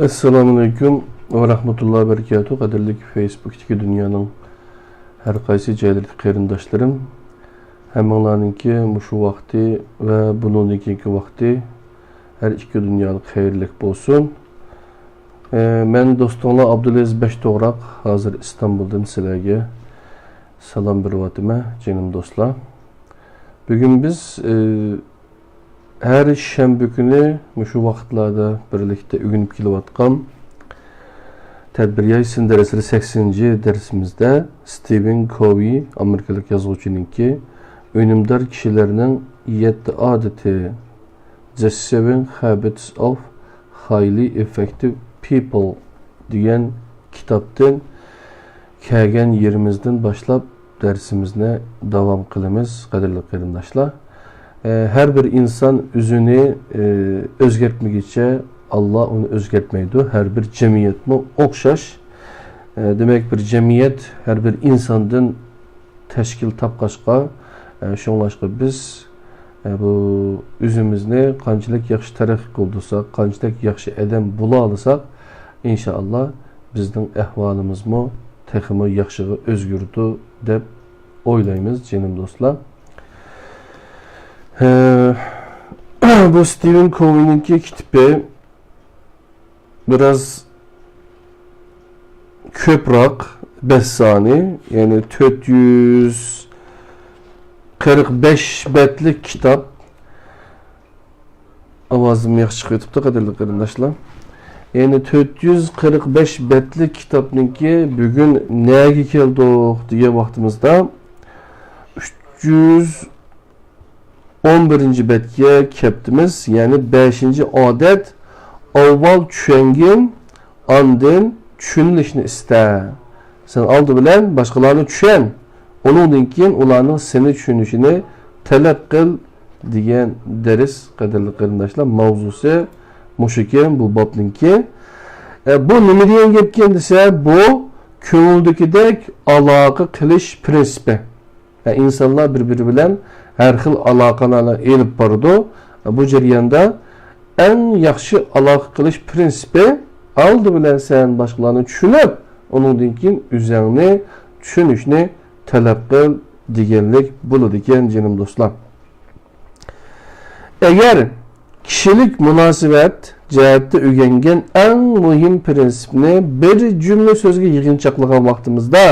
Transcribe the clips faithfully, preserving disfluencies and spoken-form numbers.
ئەسسالامۇئەلەيكۇم ۋە رەھمەتۇللاھى ۋە بەرىكاتۇھ. قەدىرلىك فېيسبۇكتىكى دۇنيانىڭ ھەر قايسى جايلىرىدىكى قېرىنداشلىرىم، ھەممىڭلارنىڭكى مۇشۇ ۋاقتى ۋە بۇنىڭدىن كېيىنكى ۋاقتى ھەر ئىككى دۇنيادا خەيرلىك بولسۇن. ئە، مەن دوستۇڭلار ئابدۇلئەزىز بەشتوغراق، ھازىر ئىستانبۇلدىن سىلەرگە سالام بېرىۋاتىمەن، جېنىم دوستلار. بۈگۈن بىز، ئە، ھەر شەنبە كۈنى مۇشۇ ۋاقىتلاردا بىرلىكتە ئۆگىنىپ كېلىۋاتقان تەدبىر ياي سىن دەرسلىرى سەكسىنىنچى دەرسىمىزدە ستىۋېن كوۋى، ئامېرىكىلىق يازغۇچىنىڭكى ئۈنۈمدار كىشىلەرنىڭ يەتتە ئادىتى، The Seven Habits of Highly Effective People دېگەن كىتابتىن كەلگەن يېرىمىزدىن باشلاپ دەرسىمىزنى داۋام قىلىمىز، قەدىرلىك قېرىنداشلار. ئە، ھەر بىر ئىنسان ئۆزىنى، ئە، ئۆزگەرتمىگۈچە، ئاللا ئۇنى ئۆزگەرتمەيدۇ. ھەر بىر جەمئىيەتمۇ ئوخشاش. ئە، دېمەك، بىر جەمئىيەت ھەر بىر ئىنساندىن تەشكىل تاپقاچقا، ئە، شۇڭلاشقا بىز، ئە، بۇ ئۆزىمىزنى قانچىلىك ياخشى تەرەققىي قىلدۇرساق، قانچىلىك ياخشى ئادەم بولالىساق، ئىنشائاللا بىزنىڭ ئەھۋالىمىزمۇ تېخىمۇ ياخشىغا ئۆزگىرىدۇ دەپ ئويلايمىز، جېنىم دوستلار. ئە، بۇ ستىۋېن كوۋىنىڭكى كىتابى بىراز كۆپرەك، بەت سانى، يەنى تۆت يۈز قىرىق بەش بەتلىك كىتاب. ئاۋازىم ياخشى چىقىۋېتىپتۇ، قەدىرلىك قېرىنداشلار. يەنى تۆت يۈز قىرىق بەش بەتلىك كىتابنىڭكى بۈگۈن نەگە كەلدۇق دېگەن ۋاقتىمىزدا، ئۈچ يۈز ئون بىرىنچى بەتكە كەپتىمىز، يەنى بەشىنچى ئادەت، ئاۋۋال چۈشەنگىن، ئاندىن چۈشىنىشنى ئىستە. سەن ئالدى بىلەن باشقىلارنى چۈشەن، ئۇنىڭدىن كېيىن ئۇلارنىڭ سېنى چۈشىنىشىنى تەلەپ قىل، دېگەن دەرس، قەدىرلىك قېرىنداشلار، ماۋزۇسى مۇشۇكەن بۇ بابنىڭكى. ئە، بۇ نېمە دېگەن گەپكەن دېسە، بۇ كۆڭۈلدىكىدەك ئالاقە قىلىش پىرىنسىپى. ئە، ئىنسانلار بىر-بىرى بىلەن ھەر خىل ئالاقىلارنى ئېلىپ بارىدۇ. ئە، بۇ جەرياندا ئەڭ ياخشى ئالاقە قىلىش پىرىنسىپى، ئالدى بىلەن سەن باشقىلارنى چۈشىنىپ، ئۇنىڭدىن كېيىن ئۆزەڭنى چۈشىنىشنى تەلەپ قىل دېگەنلىك بولىدىكەن، جېنىم دوستلار. ئەگەر كىشىلىك مۇناسىۋەت جەھەتتە ئۆگەنگەن ئەڭ مۇھىم پىرىنسىپنى بىر جۈملە سۆزگە يىغىنچاقلىغان ۋاقتىمىزدا،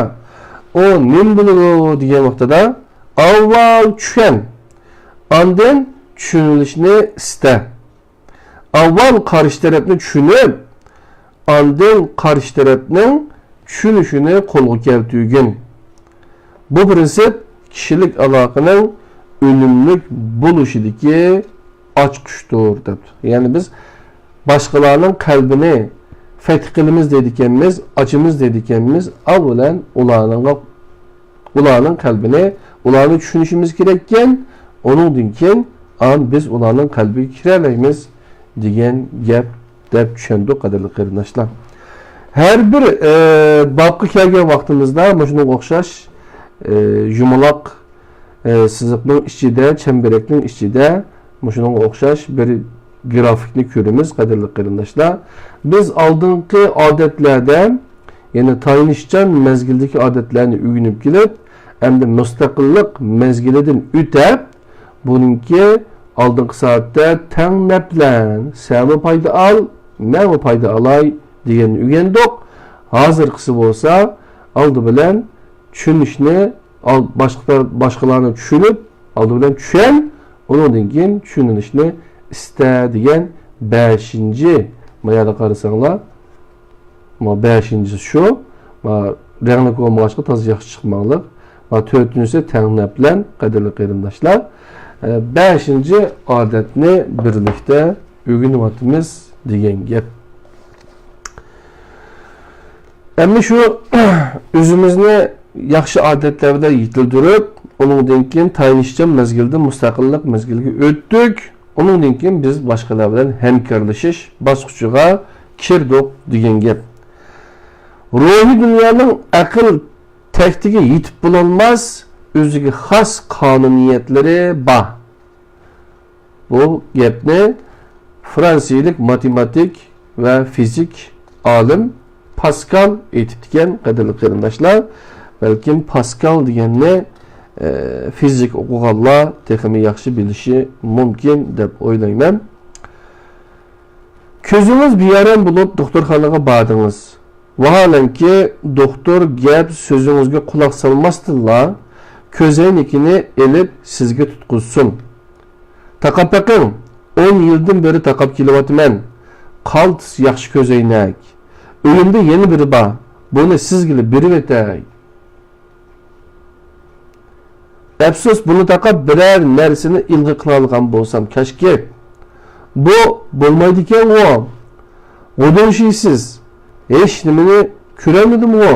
ئۇ نېمە بولىدۇ دېگەن ۋاقتىدا، ئاۋۋال چۈشەن، ئاندىن چۈشىنىلىشنى ئىستە. ئاۋۋال قارشى تەرەپنى چۈشىنىپ، ئاندىن قارشى تەرەپنىڭ چۈشىنىشىنى قولغا كەلتۈرگىن. بۇ پىرىنسىپ كىشىلىك ئالاقىنىڭ ئۈنۈملۈك بولۇشىدىكى ئاچقۇچتۇر، دەپتۇ. يەنى بىز باشقىلارنىڭ قەلبىنى فەتھ قىلىمىز دەيدىكەنمىز، ئاچىمىز دەيدىكەنمىز، ئاۋۋالەن ئۇلارنىڭغا ئۇلارنىڭ قەلبىنى، ئۇلارنى چۈشىنىشىمىز كېرەككەن، ئۇنىڭدىن كېيىن ئان بىز ئۇلارنىڭ قەلبىگە كىرەلەيمىز دېگەن گەپ دەپ چۈشەندۇق، قەدىرلىك قېرىنداشلار. ھەر بىر، ئە، بابقا كەلگەن ۋاقتىمىزدا مۇشۇنىڭغا ئوخشاش، ئە، يۇمىلاق، ئە، سىزىقنىڭ ئىچىدە، چەمبىرەكنىڭ ئىچىدە مۇشۇنىڭغا ئوخشاش بىر گرافىكنى كۆرىمىز، قەدىرلىك قېرىنداشلار. بىز ئالدىنقى ئادەتلەردە، يەنى تايىنىشچان مەزگىلدىكى ئادەتلەرنى ئۆگىنىپ كېلىپ، ئەمدى مۇستەقىللىق مەزگىلىدىن ئۆتەپ، بۇنىڭكى ئالدىنقى سائەتتە تەڭ نەپلەن، سەنمۇ پايدا ئال، مەنمۇ پايدا ئالاي دېگەننى ئۆگەندۇق. ھازىرقىسى بولسا، ئالدى بىلەن چۈشىنىشنى، ئال-، باشقا، باشقىلارنى چۈشىنىپ، ئالدى بىلەن چۈشەن، ئۇنىڭدىن كېيىن چۈشىنىشنى ئىستە دېگەن بەشىنچى. مايادا قارىساڭلار، ما بەشىنچىسى شۇ. ما رەڭلىك بولمىغاچقا تازا ياخشى چىقماڭلىق. ما تۆتىنچىسى تەڭ نەپلەن، قەدىرلىك قېرىنداشلار. ئە، بەشىنچى ئادەتنى بىرلىكتە ئۆگىنىۋاتىمىز دېگەن گەپ. ئەمدى شۇ ئۆزىمىزنى ياخشى ئادەتلەر بىلەن يېتىلدۈرۈپ، ئۇنىڭدىن كېيىن تايىنىشچان مەزگىلدىن مۇستەقىللىق مەزگىلىگە ئۆتتۇق. ئۇنىڭدىن كېيىن بىز باشقىلار بىلەن ھەمكارلىشىش باسقۇچىغا كىردۇق دېگەن گەپ. روھىي دۇنيانىڭ ئەقىل تەكتىگە يېتىپ بولالماس، ئۆزىگە خاس قانۇنىيەتلىرى بار. بۇ گەپنى فرانسىيىلىك ماتېماتىك ۋە فىزىك ئالىم پاسكال ئېيتىپتىكەن، قەدىرلىك قېرىنداشلار. بەلكىم پاسكال دېگەننى، ئە، فىزىك ئوقۇغانلار تېخىمۇ ياخشى بىلىشى مۇمكىن دەپ ئويلايمەن. كۆزىڭىز بىئارام بولۇپ دوختۇرخانىغا باردىڭىز. ۋاھالەنكى، دوختۇر گەپ سۆزىڭىزگە قۇلاق سالماستىنلا، كۆزەينىكىنى ئېلىپ سىزگە تۇتقۇزسۇن. تاقاپ بېقىڭ، ئون يىلدىن بېرى تاقاپ كېلىۋاتىمەن. قالتىس ياخشى كۆزەينەك. ئۆيۈمدە يەنە بىرى بار. بۇنى سىزگىلا بېرىۋېتەي. ئەپسۇس، بۇنى تاقاپ بىرەر نەرسىنى ئىلغا قىلالىغان بولسام كاشكى. بۇ بولمايدىكەنغۇ. غۇدۇڭشىيسىز. ھېچ نېمىنى كۆرەلمىدىمغۇ.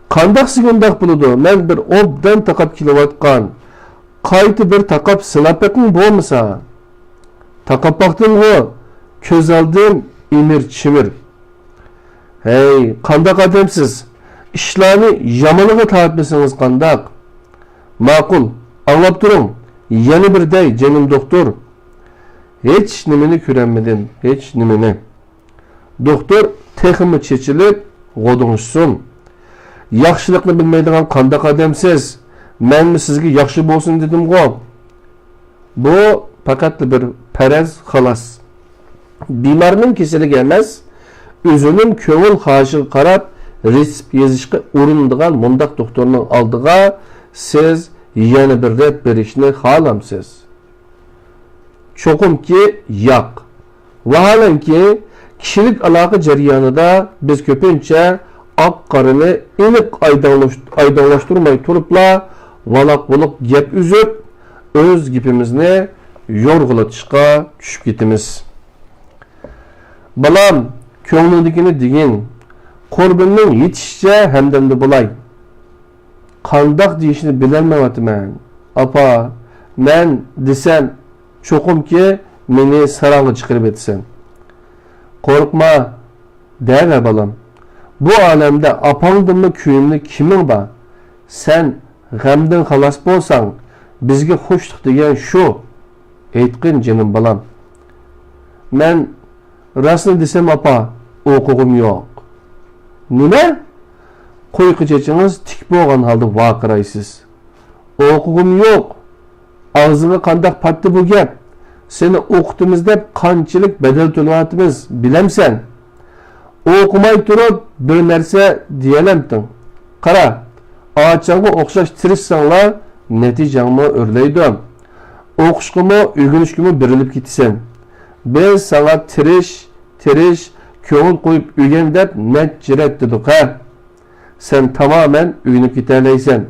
قانداقسىگە ئۇنداق بولىدۇ؟ مەن بىر ئوبدان تاقاپ كېلىۋاتقان. قايتا بىر تاقاپ سىناپ بېقىڭ بولمىسا. تاقاپ باقتىمغۇ، كۆز ئالدىم ئىمىر-چىمىر. ھەي، قانداق ئادەمسىز؟ ئىشلارنى يامىنىغا تارتمىسىڭىز قانداق؟ ماقۇل، ئاڭلاپ تۇرۇڭ، يەنە بىر دەي، جېنىم دوختۇر. ھېچ نېمىنى كۆرەلمىدىم، ھېچ نېمىنى. دوختۇر تېخىمۇ چېچىلىپ غودۇڭشىسۇن. ياخشىلىقنى بىلمەيدىغان قانداق ئادەمسىز؟ مەنمۇ سىزگە ياخشى بولسۇن دېدىمغۇ. بۇ پەقەتلا بىر پەرەز، خالاس. بىمارنىڭ كېسىلىگە ئەمەس، ئۆزىنىڭ كۆڭۈل خاھىشىغا قاراپ رېتسېپ يېزىشقا ئۇرۇنىدىغان مۇنداق دوختۇرنىڭ ئالدىغا سىز يەنە بىر رەت بېرىشنى خالامسىز؟ چوقۇمكى ياق. ۋاھالەنكى، كىشىلىك ئالاقە جەريانىدا بىز كۆپىنچە ئاق-قارىنى ئېنىق ئايدىڭلىش-، ئايدىڭلاشتۇرماي تۇرۇپلا، ۋالاق-ۋۇلۇق گەپ ئۈزۈپ، ئۆز گېپىمىزنى يورغىلىتىشقا چۈشۈپ كېتىمىز. بالام، كۆڭلۈڭدىكىنى دېگىن. قۇربىنىڭ يېتىشىچە ھەمدەمدە بولاي. قانداق دېيىشنى بىلەلمەيۋاتىمەن. ئاپا، مەن دېسەم، چوقۇمكى مېنى ساراڭغا چىقىرىۋېتىسەن. قورقما، دەۋە بالام. بۇ ئالەمدە ئاپاڭدىنمۇ كۆيۈملۈك كىمىڭ بار؟ سەن غەمدىن خالاس بولساڭ، بىزگە خۇشلۇق دېگەن شۇ. ئېيتقىن، جېنىم بالام. مەن راستىنى دېسەم، ئاپا، ئوقۇغۇم يوق. نېمە؟ قۇيقا چېچىڭىز تىك بولغان ھالدا ۋارقىرايسىز. ئوقۇغۇم يوق. ئاغزىڭغا قانداق پاتتى بۇ گەپ؟ سېنى ئوقۇتىمىز دەپ قانچىلىك بەدەل تۆلەۋاتىمىز، بىلەمسەن؟ ئوقۇماي تۇرۇپ بىر نەرسە دېيەلەمتىڭ. قارا، ئاچاڭغا ئوخشاش تىرىشساڭلا، نەتىجەڭمۇ ئۆرلەيدۇ. ئوقۇشقىمۇ، ئۆگىنىشكىمۇ بېرىلىپ كېتىسەن. بىز ساڭا تىرىش، تىرىش، كۆڭۈل قويۇپ ئۆگەن دەپ نەچچە رەت دېدۇق ھە؟ سەن تامامەن ئۆگىنىپ كېتەلەيسەن،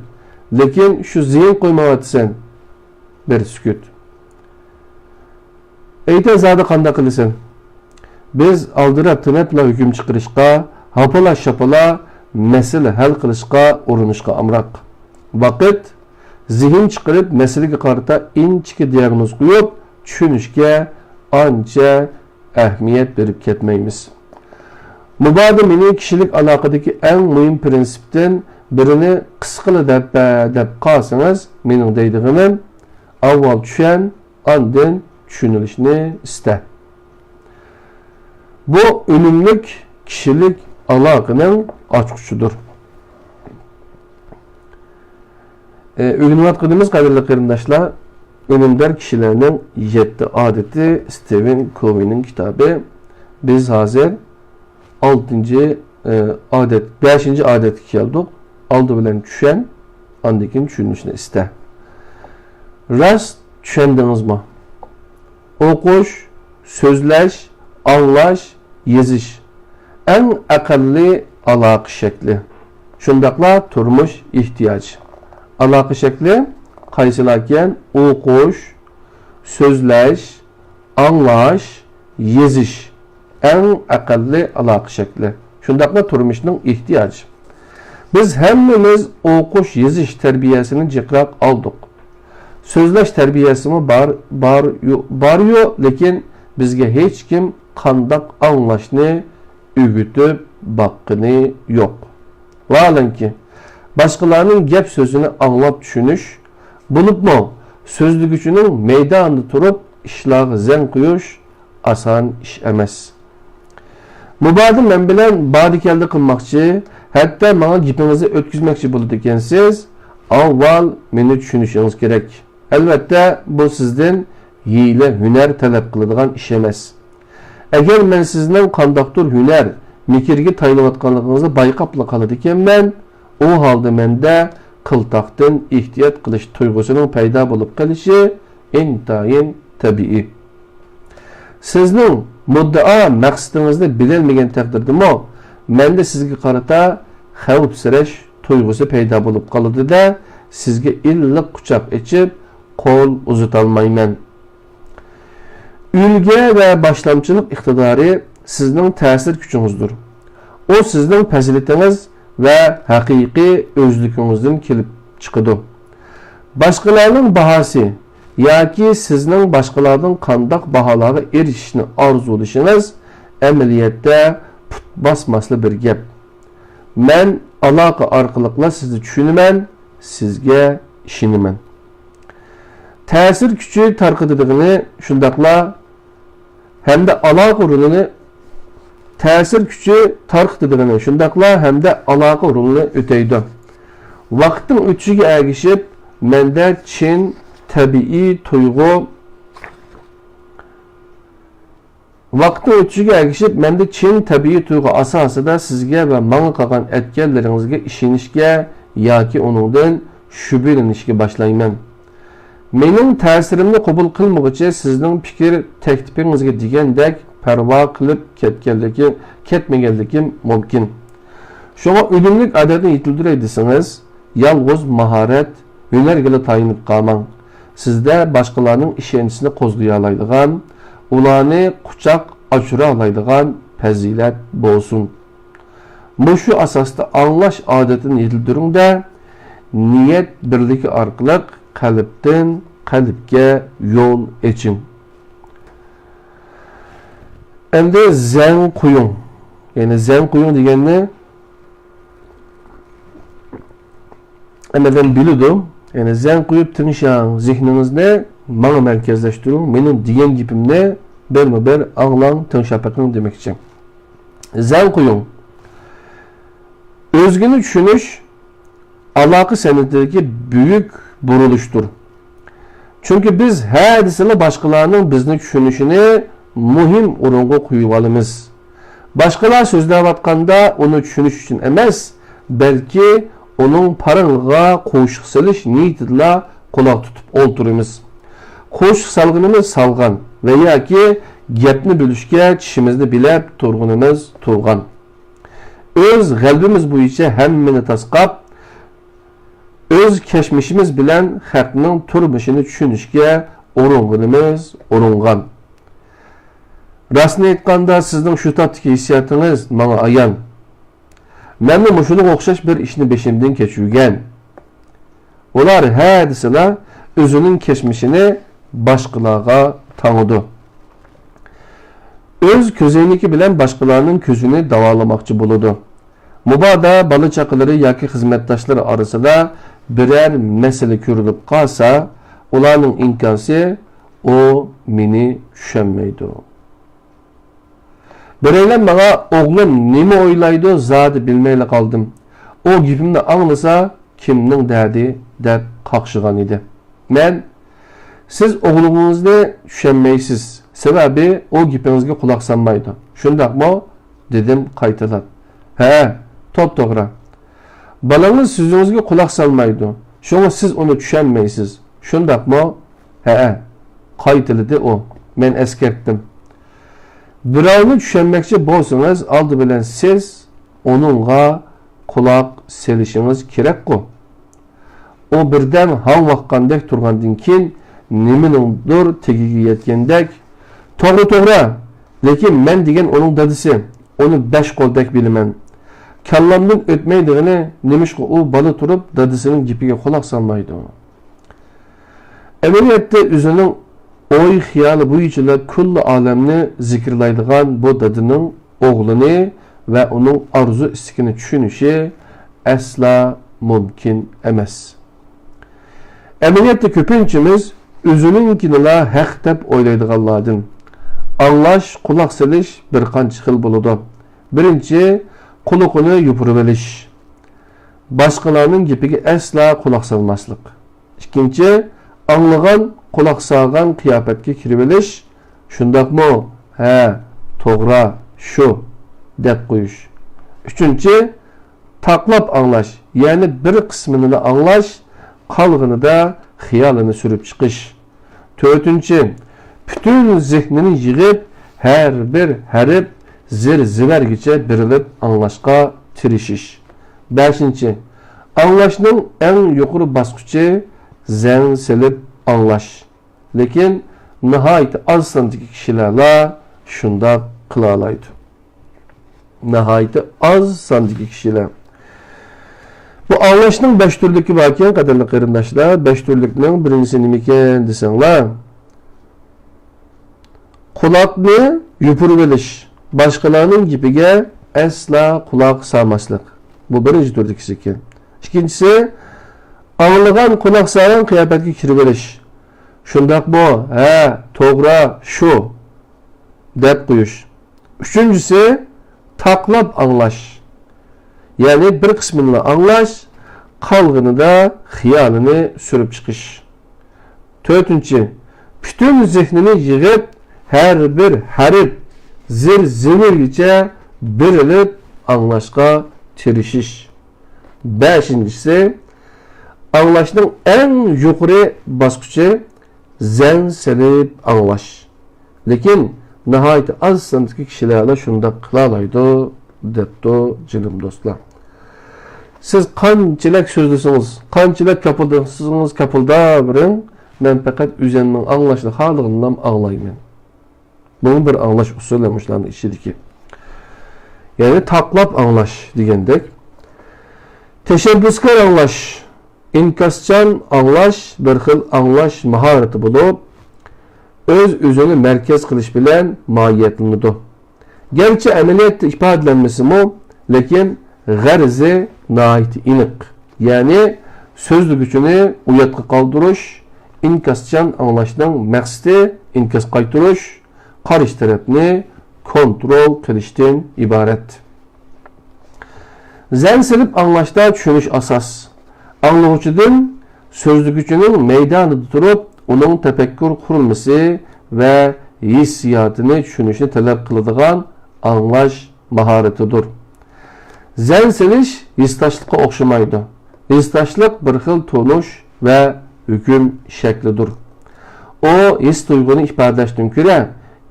لېكىن شۇ زېيىن قويمايۋاتىسەن. بىر سۈكۈت. ئېيتە زادى قانداق قىلىسەن؟ بىز ئالدىراپ تېنەپلا ھۆكۈم چىقىرىشقا، ھاپىلا-شاپىلا مەسىلە ھەل قىلىشقا ئۇرۇنۇشقا ئامراق. ۋاقىت، زېھىن چىقىرىپ مەسىلىگە قارىتا ئىنچىكە دىياگنوز قويۇپ چۈشىنىشكە ئانچە ئەھمىيەت بېرىپ كەتمەيمىز. مۇبادا مېنى كىشىلىك ئالاقىدىكى ئەڭ مۇھىم پىرىنسىپتىن بىرىنى قىسقىلا دەپ بەر دەپ قالسىڭىز، مېنىڭ دەيدىغىنىم، ئاۋۋال چۈشەن، ئاندىن چۈشىنىلىشنى ئىستە. بۇ ئۈنۈملۈك كىشىلىك ئالاقىنىڭ ئاچقۇچىدۇر. ئۆگىنىۋاتقىنىمىز، قەدىرلىك قېرىنداشلار، ئۈنۈمدار كىشىلەرنىڭ يەتتە ئادىتى، ستىۋېن كوۋىنىڭ كىتابى. بىز ھازىر ئالتىنچى، ئادەت، بەشىنچى ئادەتكە كەلدۇق. ئالدى بىلەن چۈشەن، ئاندىن كېيىن چۈشىنىشنى ئىستە. راست چۈشەندىڭىزمۇ؟ ئوقۇش، سۆزلەش، ئاڭلاش، يېزىش. ئەڭ ئەقەللىي ئالاقە شەكلى. شۇنداقلا تۇرمۇش ئېھتىياجى. ئالاقە شەكلى قايسىلاركەن؟ ئوقۇش، سۆزلەش، ئاڭلاش، يېزىش. ئەڭ ئەقەللىي ئالاقە شەكلى. شۇنداقلا تۇرمۇشنىڭ ئېھتىياجى. بىز ھەممىمىز ئوقۇش، يېزىش تەربىيەسىنى جىقراق ئالدۇق. سۆزلەش تەربىيەسىمۇ بار، بار، يو-، باريۇ، لېكىن بىزگە ھېچكىم قانداق ئاڭلاشنى ئۆگىتىپ باققىنى يوق. ۋاھالەنكى، باشقىلارنىڭ گەپ سۆزىنى ئاڭلاپ چۈشىنىش، بولۇپمۇ سۆزلىگۈچىنىڭ مەيدانىدا تۇرۇپ ئىشلارغا زەڭ قويۇش ئاسان ئىش ئەمەس. مۇبادا مەن بىلەن باردى-كەلدى قىلماقچى، ھەتتا ماڭا گېپىڭىزنى ئۆتكۈزمەكچى بولىدىكەنسىز، ئاۋۋال مېنى چۈشىنىشىڭىز كېرەك. ئەلۋەتتە، بۇ سىزدىن ھىيلە-ھۈنەر تەلەپ قىلىدىغان ئىش ئەمەس. ئەگەر مەن سىزنىڭ قانداقتۇر ھۈنەر، مىكىرگە تايىنىۋاتقانلىقىڭىزنى بايقاپلا قالىدىكەنمەن، ئۇ ھالدا مەندە قىلتاقتىن ئېھتىيات قىلىش تۇيغۇسىنىڭ پەيدا بولۇپ قېلىشى ئىنتايىن تەبىئىي. سىزنىڭ مۇددىئا مەقسىتىڭىزنى بىلەلمىگەن تەقدىردىمۇ، مەندە سىزگە قارىتا خەۋپسىرەش تۇيغۇسى پەيدا بولۇپ قالىدۇ-دە، سىزگە ئىللىق قۇچاق ئېچىپ، قول ئۇزىتالمايمەن. ئۈلگە ۋە باشلامچىلىق ئىقتىدارى سىزنىڭ تەسىر كۈچىڭىزدۇر. ئۇ سىزنىڭ پەزىلىتىڭىز ۋە ھەقىقىي ئۆزلۈكىڭىزدىن كېلىپ چىقىدۇ. باشقىلارنىڭ باھاسى ياكى سىزنىڭ باشقىلاردىن قانداق باھالارغا ئېرىشىشنى ئارزۇلىشىڭىز ئەمەلىيەتتە پۇت باسماسلا بىر گەپ. مەن ئالاقە ئارقىلىقلا سىزنى چۈشىنىمەن، سىزگە ئىشىنىمەن. تەسىر كۈچى تارقىتىدىغىنى شۇنداقلا ھەمدە ئالاقە رولىنى، تەسىر كۈچى تارقىتىدىغىنى شۇنداقلا ھەمدە ئالاقە رولىنى ئۆتەيدۇ. ۋاقىتنىڭ ئۆتۈشىگە ئەگىشىپ، مەندە چىن تەبىئىي تۇيغۇ، ۋاقىتنىڭ ئۆتۈشىگە ئەگىشىپ، مەندە چىن تەبىئىي تۇيغۇ ئاساسىدا سىزگە ۋە ماڭا قىلغان ئەتكەنلىرىڭىزگە ئىشىنىشكە ياكى ئۇنىڭدىن شۈبھىلىنىشكە باشلايمەن. مېنىڭ تەسىرىمنى قوبۇل قىلمىغۇچە سىزنىڭ پىكىر تەكلىپىڭىزگە دېگەندەك پەرۋا قىلىپ كەتكەنلىكى، كەتمىگەنلىكىم مۇمكىن. شۇڭا ئۈنۈملۈك ئادەتنى يېتىلدۈرەي دېسىڭىز، يالغۇز ماھارەت، ھۈنەرگىلا تايىنىپ قالماڭ. سىزدە باشقىلارنىڭ ئىشەنچىسىنى قوزغىيالايدىغان، ئۇلارنى قۇچاق ئاچۇرالايدىغان پەزىلەت بولسۇن. مۇشۇ ئاساستا ئاڭلاش ئادىتىنى يېتىلدۈرۈڭ-دە، نىيەت بىرلىكى ئارقىلىق قەلبتىن قەلبكە يول ئېچىڭ. ئەمدى زەڭ قويۇڭ. يەنى زەڭ قويۇڭ دېگەننى ھەممەيلەن بىلىدۇ. يەنى زەڭ قويۇپ تىڭشاڭ، زېھنىڭىزنى ماڭا مەركەزلەشتۈرۈڭ، مېنىڭ دېگەن گېپىمنى بىرمۇ بىر ئاڭلاڭ، تىڭشاپ بېقىڭ دېمەكچى. زەڭ قويۇڭ. ئۆزگىنى چۈشىنىش ئالاقە سەنئىتىدىكى بۈيۈك بۇرۇلۇشتۇر. چۈنكى بىز ھە دېسىلا باشقىلارنىڭ بىزنى چۈشىنىشىنى مۇھىم ئورۇنغا قويۇۋالىمىز. باشقىلار سۆزلەۋاتقاندا ئۇنى چۈشىنىش ئۈچۈن ئەمەس، بەلكى ئۇنىڭ پارىڭىغا قوشۇق سېلىش نىيىتىدىلا قۇلاق تۇتۇپ ئولتۇرىمىز. قوشۇق سالغىنىمىز سالغان ۋە ياكى گەپنى بۆلۈشكە چىشىمىزنى بىلەپ تۇرغىنىمىز تۇرغان. ئۆز غەلىبىمىز بويىچە ھەممىنى تاسقاپ، ئۆز كەچمىشىمىز بىلەن خەقنىڭ تۇرمۇشىنى چۈشىنىشكە ئۇرۇنغىنىمىز ئۇرۇنغان. راستىنى ئېيتقاندا، سىزنىڭ شۇ تاپتىكى ھېسسىياتىڭىز ماڭا ئايان. مەنمۇ مۇشۇنىڭغا ئوخشاش بىر ئىشنى بېشىمدىن كەچۈرگەن. ئۇلار ھە دېسىلا، ئۆزىنىڭ كەچمىشىنى باشقىلارغا تاڭىدۇ. ئۆز كۆزەينىكى بىلەن باشقىلارنىڭ كۆزىنى داۋالىماقچى بولىدۇ. مۇبادا بالا-چاقىلىرى ياكى خىزمەتداشلىرى ئارىسىدا بىرەر مەسىلە كۆرۈلۈپ قالسا، ئۇلارنىڭ ئىنكاسى، ئۇ مېنى چۈشەنمەيدۇ. بىرەيلەن ماڭا، «ئوغلۇم نېمە ئويلايدۇ، زادى بىلمەيلا قالدىم. ئۇ گېپىمنى ئاڭلىسا، كىمنىڭ دەردى؟» دەپ قاقشىغان ئىدى. مەن، «سىز ئوغلىڭىزنى چۈشەنمەيسىز، سەۋەبى ئۇ گېپىڭىزگە قۇلاق سالمايدۇ. شۇنداقمۇ؟» دېدىم قايتىلاپ. «ھەئە، توپتوغرا. بالىڭىز سۆزىڭىزگە قۇلاق سالمايدۇ. شۇڭا سىز ئۇنى چۈشەنمەيسىز. شۇنداقمۇ؟» «ھەئە.» قايتىلىدى ئۇ. مەن ئەسكەرتتىم. «بىراۋنى چۈشەنمەكچى بولسىڭىز، ئالدى بىلەن سىز ئۇنىڭغا قۇلاق سېلىشىڭىز كېرەكقۇ.» ئۇ بىردەم ھاڭۋاققاندەك تۇرغاندىن كېيىن، نېمىنىڭدۇر تېگىگە يەتكەندەك، «توغرا، توغرا، لېكىن مەن دېگەن ئۇنىڭ دادىسى، ئۇنى بەش قولدەك بىلىمەن. كاللامدىن ئۆتمەيدىغىنى نېمىشقا ئۇ بالا تۇرۇپ دادىسىنىڭ گېپىگە قۇلاق سالمايدۇ؟» ئەمەلىيەتتە ئۆزىنىڭ ئوي-خىيالى بويىچىلا كۈللى ئالەمنى زىكىرلايدىغان بۇ دادىنىڭ ئوغلىنى ۋە ئۇنىڭ ئارزۇ-ئىستىكىنى چۈشىنىشى ئەسلا مۇمكىن ئەمەس. ئەمەلىيەتتە كۆپىنچىمىز ئۆزىنىڭكىنىلا ھەق دەپ ئويلايدىغانلاردىن. ئاڭلاش، قۇلاق سېلىش بىر قانچە خىل بولىدۇ. بىرىنچى، قۇلىقىنى يوپۇرۇۋېلىش. باشقىلارنىڭ گېپىگە ئەسلا قۇلاق سالماسلىق. ئىككىنچى، ئاڭلىغان، قۇلاق سالغان قىياپەتكە كىرىۋېلىش. شۇنداقمۇ؟ ھە، توغرا، شۇ، دەپ قويۇش. ئۈچىنچى، تاقلاپ ئاڭلاش، يەنى بىر قىسمىنىلا ئاڭلاش، قالغىنىدا خىيالىنى سۈرۈپ چىقىش. تۆتىنچى، پۈتۈن زېھنىنى يىغىپ، ھەر بىر ھەرپ زىر-زىۋەرگىچە بېرىلىپ ئاڭلاشقا تىرىشىش. بەشىنچى، ئاڭلاشنىڭ ئەڭ يۇقىرى باسقۇچى زەن سېلىپ ئاڭلاش. لېكىن ناھايىتى ئاز ساندىكى كىشىلەرلا شۇنداق قىلالايدۇ. ناھايىتى ئاز ساندىكى كىشىلەر. بۇ ئاڭلاشنىڭ بەش تۈرلۈكى باركەن، قەدىرلىك قېرىنداشلار. بەش تۈرلۈكنىڭ بىرىنچىسى نېمىكەن دېسەڭلار، قۇلاقنى يوپۇرۇۋېلىش، باشقىلارنىڭ گېپىگە ئەسلا قۇلاق سالماسلىق. بۇ بىرىنچى تۈردىكىسى ئىكەن. ئىككىنچىسى، ئاڭلىغان، قۇلاق سالغان قىياپەتكە كىرىۋېلىش. شۇنداقمۇ؟ ھە، توغرا، شۇ، دەپ قويۇش. ئۈچىنچىسى، تاقلاپ ئاڭلاش. يەنى بىر قىسمىنىلا ئاڭلاش، قالغىنىدا خىيالىنى سۈرۈپ چىقىش. تۆتىنچى، پۈتۈن زېھنىنى يىغىپ، ھەر بىر ھەرپ زىر-زىۋىرگىچە بېرىلىپ ئاڭلاشقا تىرىشىش. بەشىنچىسى، ئاڭلاشنىڭ ئەڭ يۇقىرى باسقۇچى زەن سېلىپ ئاڭلاش. لېكىن ناھايىتى ئاز ساندىكى كىشىلەرلا شۇنداق قىلالايدۇ، دەپتۇ جېنىم دوستلار. سىز قانچىلىك سۆزلىسىڭىز، قانچىلىك كاپىلدىسىڭىز كاپىلداۋېرىڭ، مەن پەقەت ئۆزۈمنىڭ ئاڭلاشنى خالىغىنىنىلا ئاڭلايمەن. بۇمۇ بىر ئاڭلاش ئۇسۇلى مۇشۇلارنىڭ ئىچىدىكى. يەنى تاقلاپ ئاڭلاش دېگەندەك. تەشەببۇسكار ئاڭلاش، ئىنكاسچان ئاڭلاش بىر خىل ئاڭلاش ماھارىتى بولۇپ، ئۆز-ئۆزىنى مەركەز قىلىش بىلەن ماھىيەتلىنىدۇ. گەرچە ئەمەلىيەتتە ئىپادىلەنمىسىمۇ، لېكىن غەرىزى ناھايىتى ئېنىق. يەنى سۆزلىگۈچىنى ئۇياتقا قالدۇرۇش، ئىنكاسچان ئاڭلاشنىڭ مەقسىتى ئىنكاس قايتۇرۇش، قارشى تەرەپنى كونترول قىلىشتىن ئىبارەت. زەن سېلىپ ئاڭلاشتا چۈشىنىش ئاساس. ئاڭلىغۇچىدىن سۆزلىگۈچىنىڭ مەيدانىدا تۇرۇپ، ئۇنىڭ تەپەككۇر قۇرۇلمىسى ۋە ھېسسىياتىنى چۈشىنىشنى تەلەپ قىلىدىغان ئاڭلاش ماھارىتىدۇر. زەن سېلىش ھېسداشلىققا ئوخشىمايدۇ. ھېسداشلىق بىر خىل تونۇش ۋە ھۆكۈم شەكلىدۇر. ئۇ ھېس تۇيغۇنى ئىپادىلەشتىن كۆرە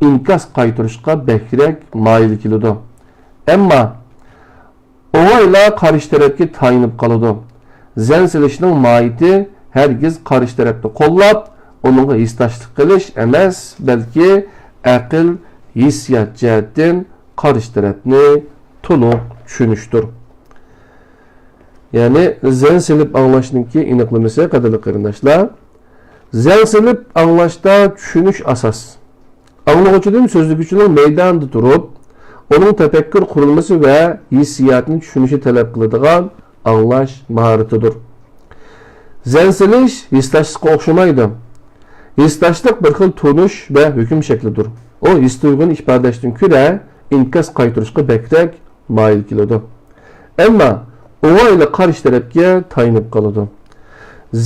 ئىنكاس قايتۇرۇشقا بەكرەك مايىل كېلىدۇ. ئەمما ئوڭايلا قارشى تەرەپكە تايىنىپ قالىدۇ. زەن سېلىشنىڭ ماھىيىتى ھەرگىز قارشى تەرەپنى قوللاپ، ئۇنىڭغا ھېسداشلىق قىلىش ئەمەس، بەلكى ئەقىل، ھېسسىيات جەھەتتىن قارشى تەرەپنى تولۇق چۈشىنىشتۇر. يەنى زەن سېلىپ ئاڭلاشنىڭكى ئېنىقلىمىسى، قەدىرلىك قېرىنداشلار. زەن سېلىپ ئاڭلاشتا چۈشىنىش ئاساس. ئاڭلىغۇچىدىن سۆزلىگۈچىنىڭ مەيدانىدا تۇرۇپ، ئۇنىڭ تەپەككۇر قۇرۇلمىسى ۋە ھېسسىياتىنى چۈشىنىشى تەلەپ قىلىدىغان ئاڭلاش ماھارىتىدۇر. زەن سېلىش ھېسداشلىققا ئوخشىمايدۇ. ھېسداشلىق بىر خىل تونۇش ۋە ھۆكۈم شەكلىدۇر. ئۇ ھېس تۇيغۇنى ئىپادىلەشتىن كۆرە ئىنكاس قايتۇرۇشقا بەكرەك مايىل كېلىدۇ. ئەمما ئوڭايلا قارشى تەرەپكە تايىنىپ قالىدۇ.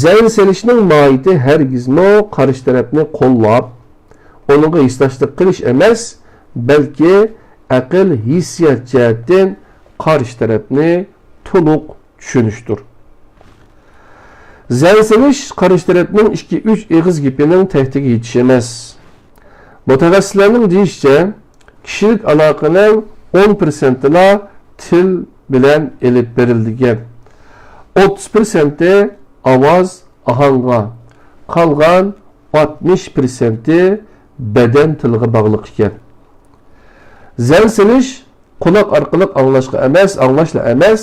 زەن سېلىشنىڭ ماھىيىتى ھەرگىزمۇ قارشى تەرەپنى قوللاپ، ئۇنىڭغا ھېسداشلىق قىلىش ئەمەس، بەلكى ئەقىل، ھېسسىيات جەھەتتىن قارشى تەرەپنى تولۇق چۈشىنىشتۇر. زەن سېلىش قارشى تەرەپنىڭ ئىككى-ئۈچ ئېغىز گېپىنىڭ تەھدىتىگە يېتىشى ئەمەس. مۇتەخەسسىسلەرنىڭ دېيىشىچە، كىشىلىك ئالاقىنىڭ ئون پىرسەنتىلا تىل بىلەن ئېلىپ بېرىلىدىكەن. ئوتتۇز پىرسەنتى ئاۋاز، ئاھاڭغا، قالغان ئاتمىش پىرسەنتى بەدەن تىلىغا باغلىق ئىكەن. زەن سېلىش قۇلاق ئارقىلىق ئاڭلاشقا ئەمەس، ئاڭلاشلا ئەمەس،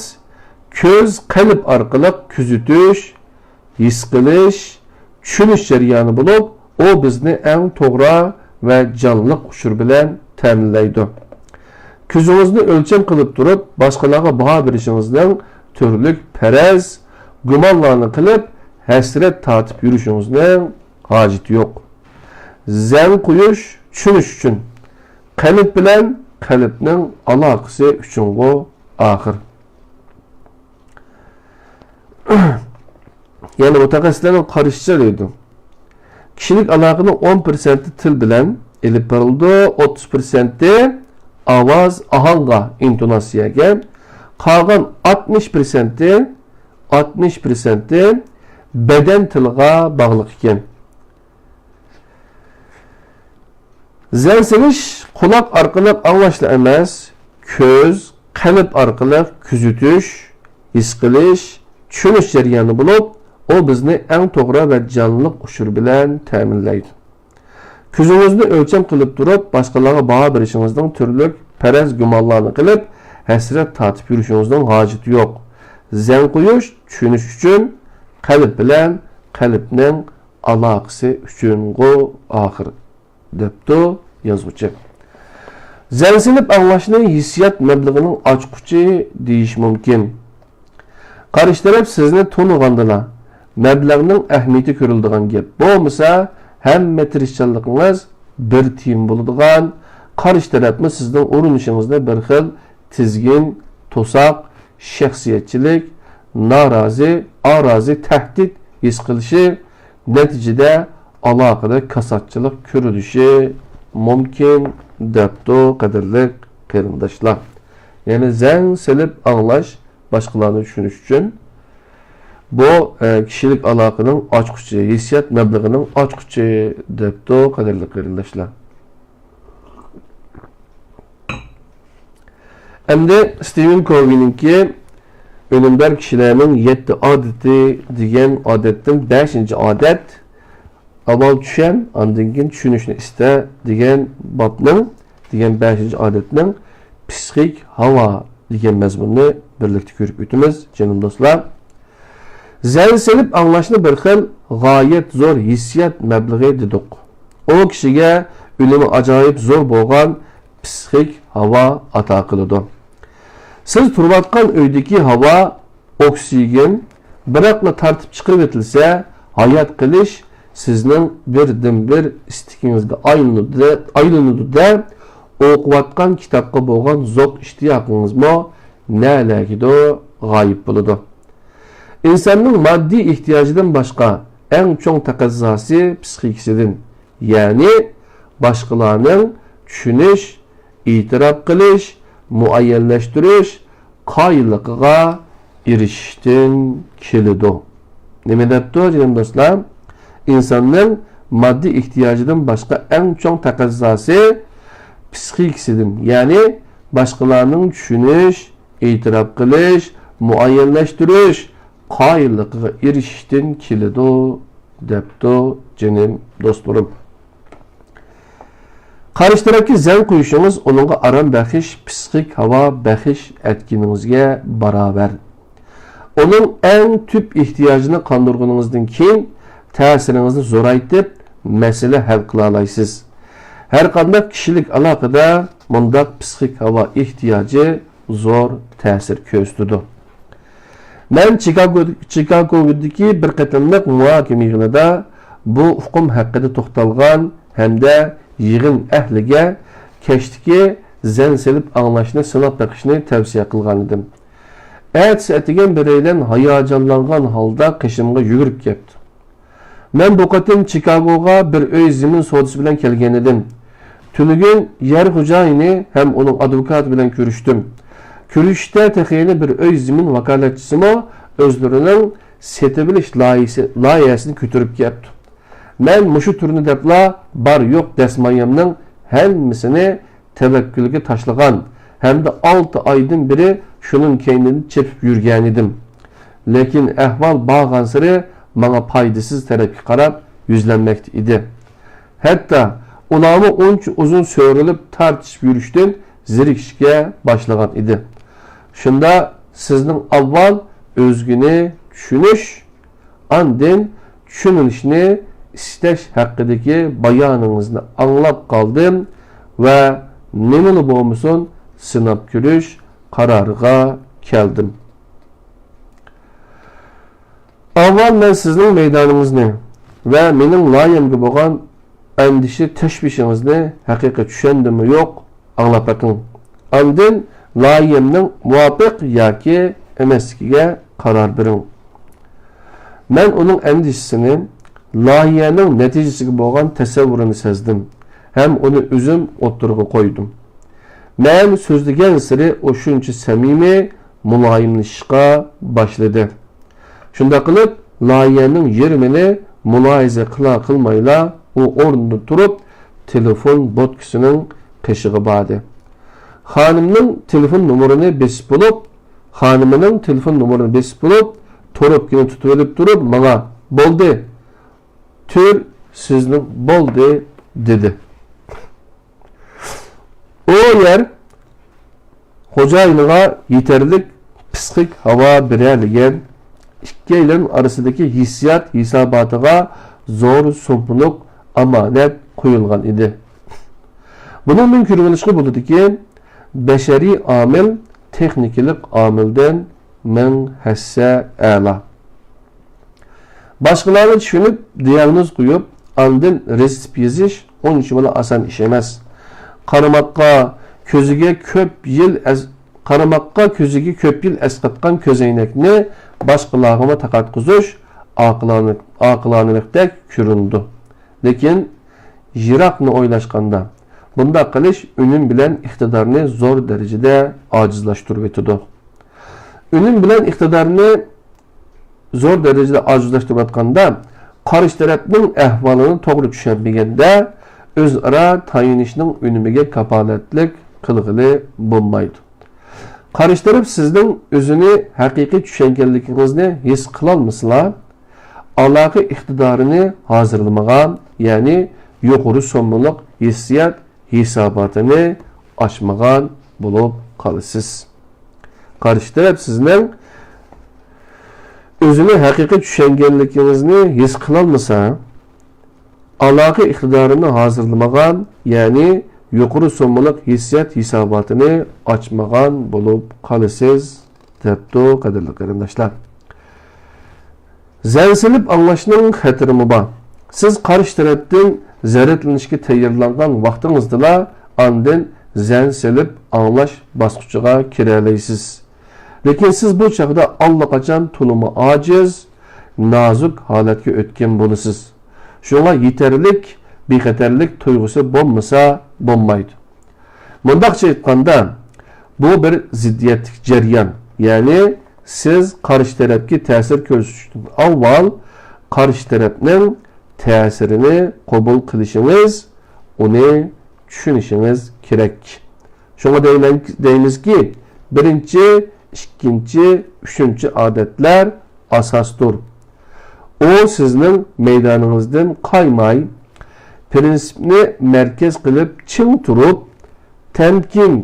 كۆز، قەلب ئارقىلىق كۆزىتىش، ھېس قىلىش، چۈشىنىش جەريانى بولۇپ، ئۇ بىزنى ئەڭ توغرا ۋە جانلىق ئۇچۇر بىلەن تەمىنلەيدۇ. كۆزىڭىزنى ئۆلچەم قىلىپ تۇرۇپ، باشقىلارغا باھا بېرىشىڭىزنىڭ تۈرلۈك پەرەز، گۇمانلارنى قىلىپ، ھەسرەت تارتىپ يۈرۈشىڭىزنىڭ ھاجىتى يوق. زەن قويۇش، چۈشىنىش ئۈچۈن قەنت بىلەن قەلبنىڭ ئالاقىسى ئۈچۈنغۇ ئاخىر. يەنى مۇتەخەسسىسلەرنىڭ قارىشىچە دەيدۇ، كىشىلىك ئالاقىنىڭ ئون پىرسەنتى تىل بىلەن ئېلىپ بېرىلىدۇ، ئوتتۇز پىرسەنتى ئاۋاز، ئاھاڭغا، ئىنتوناتسىيەگە، قالغان ئاتمىش پىرسەنتى، ئاتمىش پىرسەنتى بەدەن تىلىغا باغلىق ئىكەن. زەن سېلىش قۇلاق ئارقىلىق ئاڭلاشلا ئەمەس، كۆز، قەلب ئارقىلىق كۆزىتىش، ھېس قىلىش، چۈشىنىش جەريانى بولۇپ، ئۇ بىزنى ئەڭ توغرا ۋە جانلىق ئۇچۇر بىلەن تەمىنلەيدۇ. كۆزىڭىزنى ئۆلچەم قىلىپ تۇرۇپ، باشقىلارغا باھا بېرىشىڭىزنىڭ تۈرلۈك پەرەز گۇمانلارنى قىلىپ، ھەسرەت تارتىپ يۈرۈشىڭىزنىڭ ھاجىتى يوق. زەن قويۇش، چۈشىنىش ئۈچۈن، قەلب بىلەن قەلبنىڭ ئالاقىسى ئۈچۈنغۇ ئاخىر، دەپتۇ يازغۇچى. زەن سېلىپ ئاڭلاشنى ھېسسىيات مەبلىغىنىڭ ئاچقۇچى دېيىش مۇمكىن. قارشى تەرەپ سىزنى تونۇغاندىلا، مەبلەغنىڭ ئەھمىيىتى كۆرۈلىدىغان گەپ. بولمىسا، ھەممە تىرىشچانلىقىڭىز بىر تىيىن بولىدىغان، قارشى تەرەپمۇ سىزنىڭ ئۇرۇنۇشىڭىزنى بىر خىل تىزگىن، توساق، شەخسىيەتچىلىك، نارازى، ئارازى، تەھدىت ھېس قىلىشى، نەتىجىدە ئالاقىدە كاساتچىلىق كۆرۈلۈشى مۇمكىن، دەپتۇ قەدىرلىك قېرىنداشلار. يەنى زەن سېلىپ ئاڭلاش باشقىلارنى چۈشىنىش ئۈچۈن بۇ، ئە، كىشىلىك ئالاقىنىڭ ئاچقۇچى، ھېسسىيات مەبلىغىنىڭ ئاچقۇچى، دەپتۇ قەدىرلىك قېرىنداشلار. ئەمدى ستىۋېن كوۋىنىڭكى ئۈنۈمدار كىشىلەرنىڭ يەتتە ئادىتى دېگەن ئادەتتىن بەشىنچى ئادەت، ئاۋۋال چۈشەن، ئاندىن كېيىن چۈشىنىشنى ئىستە دېگەن بابنىڭ، دېگەن بەشىنچى ئادەتنىڭ پسىخىك ھاۋا دېگەن مەزمۇننى بىرلىكتە كۆرۈپ ئۆتىمىز، جېنىم دوستلار. زەن سېلىپ ئاڭلاشنى بىر خىل غايەت زور ھېسسىيات مەبلىغى دېدۇق. ئۇ كىشىگە ئۈنۈمى ئاجايىپ زور بولغان پسىخىك ھاۋا ئاتا قىلىدۇ. سىز تۇرۇۋاتقان ئۆيدىكى ھاۋا ئوكسىگېن، بىراقلا تارتىپ چىقىرىۋېتىلسە، ھايات قېلىش سىزنىڭ بىردىنبىر ئىستىكىڭىزگە ئايلىنىدۇ-دە، ئايلىنىدۇ-دە، ئوقۇۋاتقان كىتابقا بولغان زوق ئىشتىياقىڭىزمۇ نەلەرگىدۇر غايىب بولىدۇ. ئىنساننىڭ ماددىي ئېھتىياجىدىن باشقا ئەڭ چوڭ تەقەززاسى پسىخىكىسىدىن، يەنى باشقىلارنىڭ چۈشىنىش، ئېتىراپ قىلىش، مۇئەييەنلەشتۈرۈش قايىللىقىغا ئېرىشىشتىن كېلىدۇ. نېمە دەپتۇ، جېنىم دوستلار؟ ئىنساننىڭ ماددىي ئېھتىياجىدىن باشقا ئەڭ چوڭ تەقەززاسى پسىخىكىسىدىن، يەنى باشقىلارنىڭ چۈشىنىش، ئېتىراپ قىلىش، مۇئەييەنلەشتۈرۈش قايىللىقىغا ئېرىشىشتىن كېلىدۇ، دەپتۇ جېنىم دوستلىرىم. قارشى تەرەپكە زەن قويۇشىڭىز ئۇنىڭغا ئارام بەخش، پسىخىك ھاۋا بەخش ئەتكىنىڭىزگە باراۋەر. ئۇنىڭ ئەڭ تۈپ ئېھتىياجىنى قاندۇرغىنىڭىزدىن كېيىن، تەسىرىڭىزنى زورايتىپ، مەسىلە ھەل قىلالايسىز. ھەرقانداق كىشىلىك ئالاقىدە مۇنداق پسىخىك ھاۋا ئېھتىياجى زور تەسىر كۆرسىتىدۇ. مەن چىكاگو، چىكاگودىكى بىر قېتىملىق مۇھاكىمە يىغىنىدا بۇ ئۇقۇم ھەققىدە توختالغان ھەمدە يىغىن ئەھلىگە كەچتىكى زەن سېلىپ ئاڭلاشنى سىناپ بېقىشنى تەۋسىيە قىلغانىدىم. ئەتىسى ئەتىگەن بىرەيلەن ھاياجانلانغان ھالدا قېشىمغا يۈگۈرۈپ كەپتۇ. مەن بۇ قېتىم چىكاگوغا بىر ئۆي زېمىن سودىسى بىلەن كەلگەنىدىم. تۈنۈگۈن يەر خوجايىنى ھەم ئۇنىڭ ئادۋوكاتى بىلەن كۆرۈشتۈم. كۆرۈشۈشتە تېخى يەنە بىر ئۆي زېمىن ۋاكالەتچىسىمۇ ئۆزلىرىنىڭ سېتىۋېلىش لايىھىسى، لايىھەسىنى كۆتۈرۈپ كەپتۇ. مەن مۇشۇ تۈرنى دەپلا بار-يوق دەسمايەمنىڭ ھەممىسىنى تەۋەككۈلگە تاشلىغان ھەمدە ئالتە ئايدىن بېرى شۇنىڭ كەينىدىن چېپىپ يۈرگەنىدىم. لېكىن ئەھۋال بارغانسېرى ماڭا پايدىسىز تەرەپكە قاراپ يۈزلەنمەكتە ئىدى. ھەتتا ئۇلارمۇ ئۇنچە ئۇزۇن سۆرىلىپ تارتىشىپ يۈرۈشتىن زېرىكىشكە باشلىغان ئىدى. شۇندا سىزنىڭ ئاۋۋال ئۆزگىنى چۈشىنىش، ئاندىن چۈشىنىشنى ئىستەش ھەققىدىكى بايانىڭىزنى ئاڭلاپ قالدىم ۋە نېمىلا بولمىسۇن، سىناپ كۆرۈش قارارىغا كەلدىم. ئاۋۋال مەن سىزنىڭ مەيدانىڭىزنى ۋە مېنىڭ لايىھەمگە بولغان ئەندىشە تەشۋىشىڭىزنى ھەقىقىي چۈشەندىممۇ يوق، ئاڭلاپ بېقىڭ. ئاندىن لايىھەمنىڭ مۇۋاپىق ياكى ئەمەسلىكىگە قارار بېرىڭ. مەن ئۇنىڭ ئەندىشىسىنى، لايىھەنىڭ نەتىجىسىگە بولغان تەسەۋۋۇرىنى سەزدىم ھەم ئۇنى ئۆزۈم ئوتتۇرىغا قويدۇم. مەن سۆزلىگەنسېرى ئۇ شۇنچە سەمىمىي، مۇلايىملىشىشقا باشلىدى. شۇنداق قىلىپ، لايىھەنىڭ يېرىمىنى مۇلاھىزە قىلا قىلمايلا، ئۇ ئورنىدىن تۇرۇپ، تېلېفون بوتكىسىنىڭ قېشىغا باردى. خانىمنىڭ تېلېفون نومۇرىنى بېسىپ بولۇپ، خانىمىنىڭ تېلېفون نومۇرىنى بېسىپ بولۇپ، تۇرۇپكىنى تۇتۇۋېلىپ تۇرۇپ، ماڭا، «بولدى، تۈر سىزنىڭ بولدى» دېدى. ئۇ يەر خوجايىنىغا يېتەرلىك پىسخىك ھاۋا بېرەلىگەن، ئىككىيلەن ئارىسىدىكى ھېسسىيات ھېساباتىغا زور سوممىلىق ئامانەت قويۇلغان ئىدى. بۇنىڭدىن كۆرۈۋېلىشقا بولىدۇكى، بەشەرىي ئامىل تېخنىكىلىق ئامىلدىن مىڭ ھەسسە ئەلا. باشقىلارغا چۈشىنىپ، دىياگنوز قويۇپ، ئاندىن رېتسېپ يېزىش ئۇنچىۋالا ئاسان ئىش ئەمەس. قارىماققا كۆزىگە كۆپ يىل ئەس-، قارىماققا كۆزىگە كۆپ يىل ئەسقاتقان كۆزەينەكنى باشقىلارغىمۇ تارقاتقۇزۇش ئاقىلانە-، ئاقىلانىلىقتەك كۆرۈنىدۇ. لېكىن يىراقنى ئويلاشقاندا، بۇنداق قىلىش ئۈنۈم بىلەن ئىقتىدارنى زور دەرىجىدە ئاجىزلاشتۇرۇۋېتىدۇ. ئۈنۈم بىلەن ئىقتىدارنى زور دەرىجىدە ئاجىزلاشتۇرۇۋاتقاندا، قارشى تەرەپنىڭ ئەھۋالىنى توغرا چۈشەنمىگەندە، ئۆزئارا تايىنىشنىڭ ئۈنۈمىگە كاپالەتلىك قىلغىلى بولمايدۇ. قارشى تەرەپ سىزنىڭ ئۆزىنى ھەقىقىي چۈشەنگەنلىكىڭىزنى ھېس قىلالمىسىلا، ئالاقە ئىقتىدارىنى ھازىرلىمىغان، يەنى يۇقىرى سوممىلىق ھېسسىيات ھېساباتىنى ئاچمىغان بولۇپ قالىسىز. قارشى تەرەپ سىزنىڭ ئۆزىنى ھەقىقىي چۈشەنگەنلىكىڭىزنى ھېس قىلالمىسا، ئالاقە ئىقتىدارىنى ھازىرلىمىغان، يەنى يۇقىرى سوممىلىق ھېسسىيات ھېساباتىنى ئاچمىغان بولۇپ قالىسىز، دەپتۇ، قەدىرلىك قېرىنداشلار. زەن سېلىپ ئاڭلاشنىڭ خەتىرىمۇ بار. سىز قارشى تەرەپتىن زەرەتلىنىشكە تەييارلانغان ۋاقتىڭىزدىلا ئاندىن زەن سېلىپ ئاڭلاش باسقۇچىغا كىرەلەيسىز. لېكىن سىز بۇ چاغدا ئاللىقاچان تولىمۇ ئاجىز، نازۇك ھالەتكە ئۆتكەن بولىسىز. شۇڭا يېتەرلىك بىخەتەرلىك تۇيغۇسى بولمىسا بولمايدۇ. مۇنداقچە ئېيتقاندا، بۇ بىر زىددىيەتلىك جەريان، يەنى سىز قارشى تەرەپكە تەسىر كۆرسىتىشتىن ئاۋۋال قارشى تەرەپنىڭ تەسىرىنى قوبۇل قىلىشىڭىز، ئۇنى چۈشىنىشىڭىز كېرەك. شۇڭا دەيمەن-، دەيمىزكى، بىرىنچى، ئىككىنچى، ئۈچىنچى ئادەتلەر ئاساستۇر. ئۇ سىزنىڭ مەيدانىڭىزدىن قايماي، پىرىنسىپنى مەركەز قىلىپ چىڭ تۇرۇپ، تەمكىن،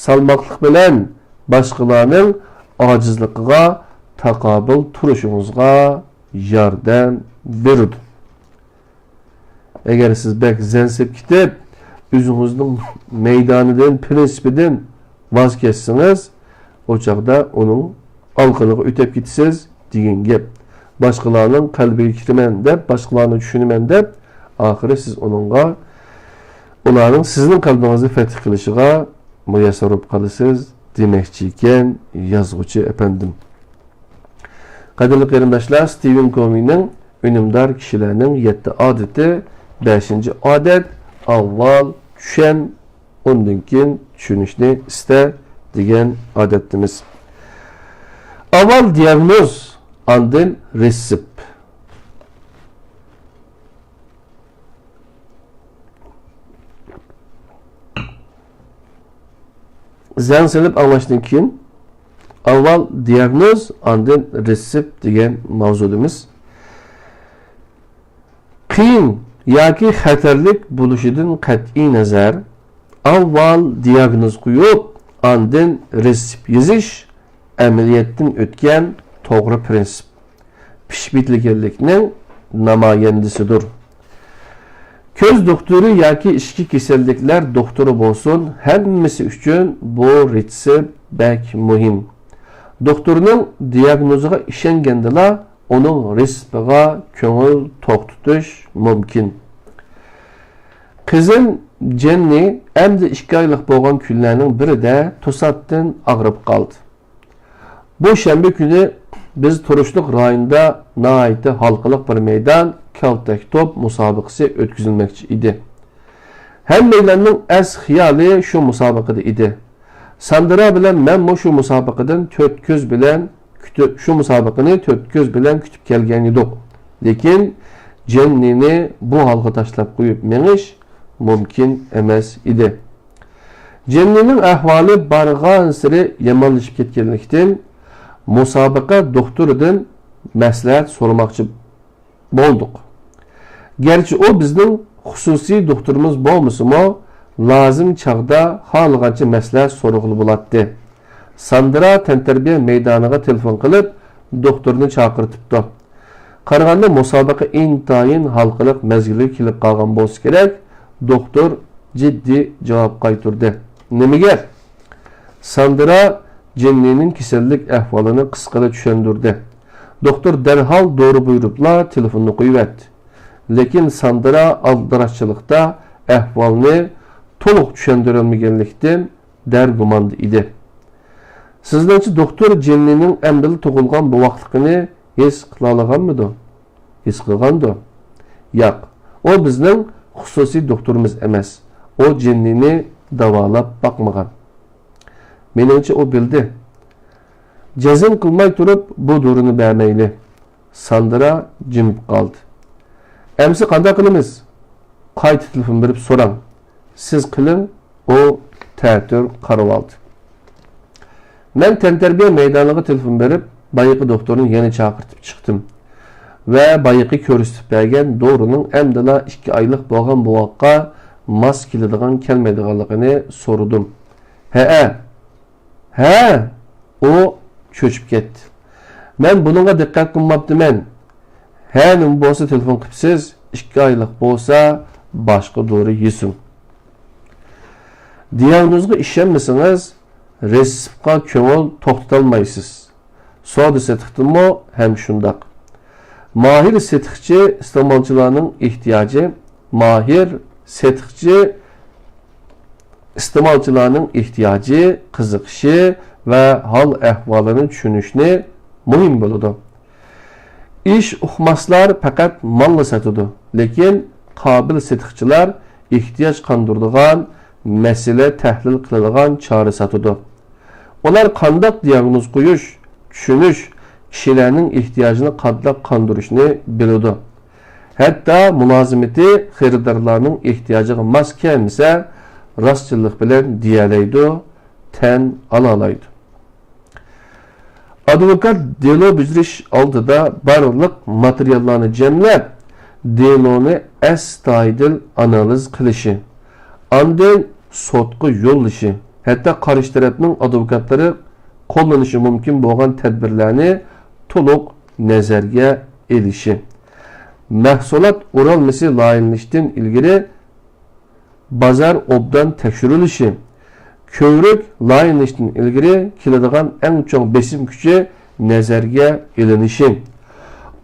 سالماقلىق بىلەن باشقىلارنىڭ ئاجىزلىقىغا تاقابىل تۇرۇشىڭىزغا ياردەم بېرىدۇ. ئەگەر سىز بەك زەن سېلىپ كېتىپ، ئۆزىڭىزنىڭ مەيدانىدىن، پىرىنسىپىدىن ۋاز كەچسىڭىز، ئۇ چاغدا ئۇنىڭ ئالىقىنىغا ئۆتۈپ كېتىسىز دېگەن گەپ. باشقىلارنىڭ قەلبىگە كىرىمەن دەپ، باشقىلارنى چۈشىنىمەن دەپ، ئاخىرى سىز ئۇنىڭغا، ئۇلارنىڭ سىزنىڭ قەلبىڭىزنى فەتھ قىلىشىغا مۇيەسسەر بولۇپ قالىسىز دېمەكچى ئىكەن يازغۇچى ئەپەندىم. قەدىرلىك قېرىنداشلار، ستىۋېن كوۋىنىڭ ئۈنۈمدار كىشىلەرنىڭ يەتتە ئادىتى، بەشىنچى ئادەت، ئاۋۋال چۈشەن، ئۇندىن كېيىن چۈشىنىشنى ئىستە دېگەن ئادەتتىمىز. ئاۋۋال دىياگنوز، ئاندىن رېتسېپ. زەن سېلىپ ئاڭلاشتىن كېيىن، ئاۋۋال دىياگنوز، ئاندىن رېتسېپ دېگەن ماۋزۇدىمىز. قىيىن ياكى خەتەرلىك بولۇشىدىن قەتئىينەزەر، ئاۋۋال دىياگنوز قويۇپ، ئاندىن رېتسېپ يېزىش ئەمەلىيەتتىن ئۆتكەن توغرا پىرىنسىپ، پىشىپ يېتىلگەنلىكنىڭ نامايەندىسىدۇر. كۆز دوختۇرى ياكى ئىچكى كېسەللىكلەر دوختۇرى بولسۇن، ھەممىسى ئۈچۈن بۇ رېتسېپ بەك مۇھىم. دوختۇرنىڭ دىياگنوزىغا ئىشەنگەندىلا، ئۇنىڭ رېتسېپىغا كۆڭۈل توختىتىش مۇمكىن. قىزىم جېننى ئەمدى ئىككى ئايلىق بولغان كۈنلەرنىڭ بىرىدە توساتتىن ئاغرىپ قالدى. بۇ شەنبە كۈنى بىز تۇرۇشلۇق رايوندا ناھايىتى ھالقىلىق بىر مەيدان كالتەك توپ مۇسابىقىسى ئۆتكۈزۈلمەكچى ئىدى. ھەممەيلەننىڭ ئەس خىيالى شۇ مۇسابىقىدە ئىدى. ساندرا بىلەن مەنمۇ شۇ مۇسابىقىدىن تۆت كۆز بىلەن كۈتۈپ، شۇ مۇسابىقىنى تۆت كۆز بىلەن كۈتۈپ كەلگەن ئىدۇق. لېكىن جېننىنى بۇ ھالغا تاشلاپ قويۇپ مېڭىش مۇمكىن ئەمەس ئىدى. جېننىنىڭ ئەھۋالى بارغانسېرى يامانلىشىپ كەتكەنلىكتىن، مۇسابىقە دوختۇرىدىن مەسلىھەت سورىماقچى بولدۇق. گەرچە ئۇ بىزنىڭ خۇسۇسىي دوختۇرىمىز بولمىسىمۇ، لازىم چاغدا خالىغانچە مەسلىھەت سورىغىلى بولاتتى. ساندرا تەنتەربىيە مەيدانىغا تېلېفون قىلىپ، دوختۇرنى چاقىرتىپتۇ. قارىغاندا، مۇسابىقە ئىنتايىن ھالقىلىق مەزگىلگە كېلىپ قالغان بولسا كېرەك، دوختۇر جىددىي جاۋاب قايتۇردى. نېمە گەپ؟ ساندرا جېننىنىڭ كېسەللىك ئەھۋالىنى قىسقىدا چۈشەندۈردى. دوختۇر دەرھال دورا بۇيرۇپلا تېلېفوننى قويۇۋەتتى. لېكىن ساندرا ئالدىراشچىلىقتا ئەھۋالنى تولۇق چۈشەندۈرەلمىگەنلىكتىن، دەرگۇماندا ئىدى. سىزنىڭچە، دوختۇر جېننىنىڭ ئەمدىلا تۇغۇلغان بوۋاقلىقىنى ھېس قىلالىغانمىدۇ؟ ھېس قىلغاندۇ؟ ياق، ئۇ بىزنىڭ خۇسۇسىي دوختۇرىمىز ئەمەس. ئۇ جېننىنى داۋالاپ باقمىغان. مېنىڭچە، ئۇ بىلدى. جەزم قىلماي تۇرۇپ، بۇ دورىنى بەرمەيلى. ساندرا جىمىپ قالدى. ئەمسە قانداق قىلىمىز؟ قايتا تېلېفون بېرىپ سوراڭ. سىز قىلىڭ، ئۇ تەتۈر قارىۋالدى. مەن تەنتەربىيە مەيدانىغا تېلېفون بېرىپ، بايىقى دوختۇرنى يەنە چاقىرتىپ چىقتىم ۋە بايىقى كۆرسىتىپ بەرگەن دورىنىڭ ئەمدىلا ئىككى ئايلىق بولغان بوۋاققا ماس كېلىدىغان كەلمەيدىغانلىقىنى سورىدىم. ھەئە، ھە، ئۇ چۆچۈپ كەتتى. مەن بۇنىڭغا دىققەت قىلماپتىمەن. ھە، نېمە بولسا تېلېفون قىپسىز، ئىككى ئايلىق بولسا باشقا دورا يېسۇن. دىياگنوزغا ئىشەنمىسىڭىز، رېتسېپقا كۆڭۈل توختىتالمايسىز. سودا سېتىقتىمۇ ھەم شۇنداق. ماھىر سېتىقچى ئىستېمالچىلارنىڭ ئېھتىياجى، ماھىر سېتىقچى ئىستېمالچىلارنىڭ ئېھتىياجى، قىزىقىشى ۋە ھال-ئەھۋالىنى چۈشىنىشنى مۇھىم بىلىدۇ. ئىش ئۇقماسلار پەقەت ماللا ساتىدۇ، لېكىن قابىل سېتىقچىلار ئېھتىياج قاندۇرىدىغان، مەسىلە تەھلىل قىلىدىغان چارە ساتىدۇ. ئۇلار قانداق دىياگنوز قويۇش، چۈشىنىش، كىشىلەرنىڭ ئېھتىياجىنى قانداق قاندۇرۇشنى بىلىدۇ. ھەتتا مۇلازىمىتى خېرىدارلارنىڭ ئېھتىياجىغا ماس كەلمىسە، راستچىللىق بىلەن دېيەلەيدۇ، تەن ئالالايدۇ. ئادۋوكات دېلو بېجىرىش ئالدىدا بارلىق ماتېرىياللارنى جەملەپ، دېلونى ئەستايىدىل ئانالىز قىلىشى، ئاندىن سوتقا يوللىشى، ھەتتا قارشى تەرەپنىڭ ئادۋوكاتلىرى قوللىنىشى مۇمكىن بولغان تەدبىرلەرنى تولۇق نەزەرگە ئېلىشى، مەھسۇلات ئورالمىسى لايىھەلىنىشتىن ئىلگىرى بازار ئوبدان تەكشۈرۈلۈشى، كۆۋرۈك لايىھەلىنىشتىن ئىلگىرى كېلىدىغان ئەڭ چوڭ بېسىم كۈچى نەزەرگە ئېلىنىشى،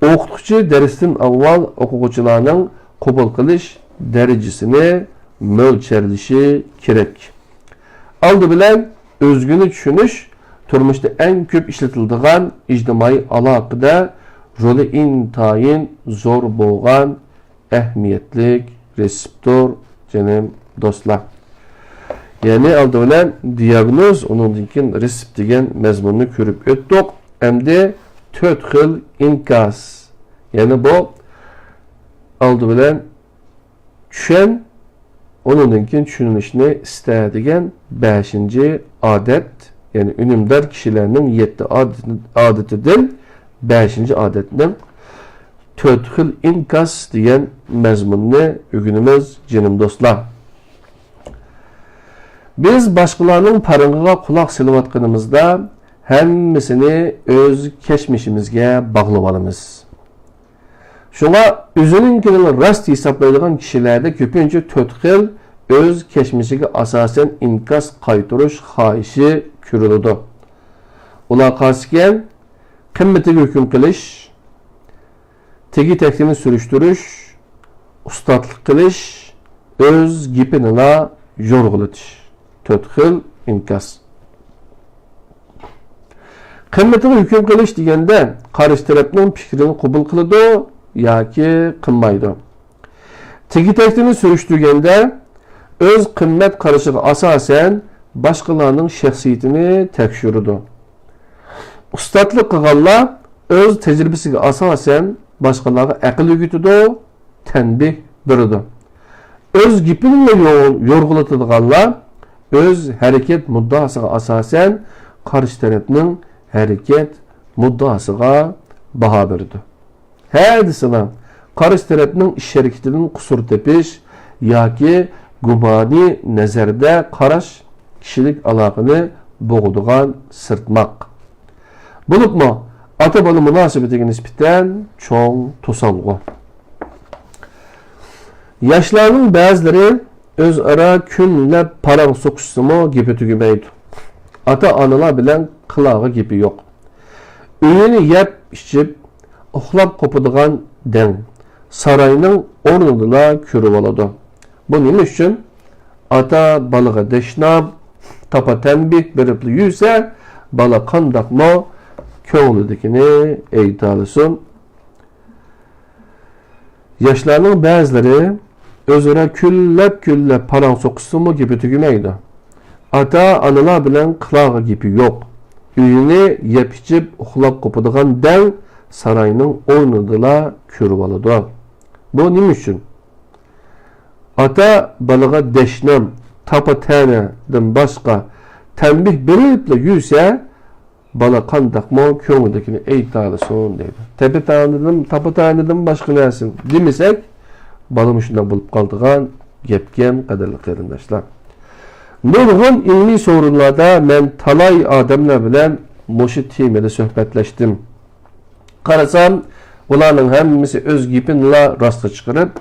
ئوقۇتقۇچى دەرستىن ئاۋۋال ئوقۇغۇچىلارنىڭ قوبۇل قىلىش دەرىجىسىنى مۆلچەرلىشى كېرەك. ئالدى بىلەن ئۆزگىنى چۈشىنىش تۇرمۇشتا ئەڭ كۆپ ئىشلىتىلىدىغان ئىجتىمائىي ئالاقىدە رولى ئىنتايىن زور بولغان ئەھمىيەتلىك رېتسېپتور، جېنىم دوستلار. يەنى ئالدى بىلەن دىياگنوز، ئۇنىڭدىن كېيىن رېتسېپت دېگەن مەزمۇننى كۆرۈپ ئۆتتۇق. ئەمدى تۆت خىل ئىنكاس. يەنى بۇ ئالدى بىلەن چۈشەن، ئۇنىڭدىن كېيىن چۈشىنىشنى ئىستە دېگەن بەشىنچى ئادەت، يەنى ئۈنۈمدار كىشىلەرنىڭ يەتتە ئادىتى-، ئادىتىدىن بەشىنچى ئادەتنىڭ تۆت خىل ئىنكاس دېگەن مەزمۇننى ئۆگىنىمىز، جېنىم دوستلار. بىز باشقىلارنىڭ پارىڭىغا قۇلاق سېلىۋاتقىنىمىزدا، ھەممىسىنى ئۆز كەچمىشىمىزگە باغلىۋالىمىز. شۇڭا ئۆزىنىڭكىنىلا راست ھېسابلايدىغان كىشىلەردە كۆپىنچە تۆت خىل ئۆز كەچمىشىگە ئاساسەن ئىنكاس قايتۇرۇش خاھىشى كۆرۈلىدۇ. ئۇلار قارىسىكەن، قىممىتىگە ھۆكۈم قىلىش، تېگى-تەكتىنى سۈرۈشتۈرۈش، ئۇستاتلىق قىلىش، ئۆز گېپىنىلا يورغىلىتىش. تۆت خىل ئىنكاس. قىممىتىغا ھۆكۈم قىلىش دېگەندە، قارشى تەرەپنىڭ پىكرىنى قوبۇل قىلىدۇ ياكى قىلمايدۇ. تېگى-تەكتىنى سۈرۈشتۈرگەندە، ئۆز قىممەت قارىشىغا ئاساسەن باشقىلارنىڭ شەخسىيىتىنى تەكشۈرىدۇ. ئۇستاتلىق قىلغانلار ئۆز تەجرىبىسىگە ئاساسەن باشقىلارغا ئەقىل ئۆگىتىدۇ، تەنبىھ بېرىدۇ. ئۆز گېپىنىلا يور-، يورغىلىتىدىغانلار ئۆز ھەرىكەت مۇددىئاسىغا ئاساسەن قارشى تەرەپنىڭ ھەرىكەت مۇددىئاسىغا باھا بېرىدۇ. ھە دېسىلا، قارشى تەرەپنىڭ ئىش-ھەرىكىتىدىن قۇسۇر تېپىش ياكى گۇمانىي نەزەردە قاراش كىشىلىك ئالاقىنى بوغىدىغان سىرتماق. بولۇپمۇ ئاتا-بالا مۇناسىۋىتىگە نىسبەتەن چوڭ توسالغۇ. ياشلارنىڭ بەزىلىرى ئۆزئارا كۈنلەپ پاراڭ سوقۇشسىمۇ گېپى تۈگىمەيدۇ. ئاتا-ئانىلار بىلەن قىلارغا گېپى يوق. ئۆيىنى يەپ-ئىچىپ، ئۇخلاپ قوپىدىغان دەڭ ساراينىڭ ئورنىدىلا كۆرۈۋالىدۇ. بۇ نېمە ئۈچۈن؟ ئاتا بالىغا دەشنام، تاپا تەنبىھ بېرىپلا يۈرسە، بالا قانداقمۇ كۆڭلىدىكىنى ئېيتالىسۇن. ياشلارنىڭ بەزىلىرى ئۆزئارا كۈنلەپ-كۈنلەپ پاراڭ سوقۇشسىمۇ گېپى تۈگىمەيدۇ. ئاتا-ئانىلار بىلەن قىلارغا گېپى يوق. ئۆيىنى يەپ-ئىچىپ ئۇخلاپ قوپىدىغان دەڭ ساراينىڭ ئورنىدىلا كۆرۈۋالىدۇ. بۇ نېمە ئۈچۈن؟ ئاتا بالىغا دەشنام، تاپا تەنەدىن باشقا تەنبىھ بېرىپلا يۈرسە، بالا قانداقمۇ كۆڭلىدىكىنى ئېيتالىسۇن دەيدۇ. تەپە تەنىدىن، تاپا تەنىدىن باشقا نەرسە دېمىسەك، بالا مۇشۇنداق بولۇپ قالىدىغان گەپكەن، قەدىرلىك قېرىنداشلار. نۇرغۇن ئىلمىي سورۇنلاردا مەن تالاي ئادەملەر بىلەن مۇشۇ تېمىدا سۆھبەتلەشتىم. قارىسام، ئۇلارنىڭ ھەممىسى ئۆز گېپىنىلا راستقا چىقىرىپ،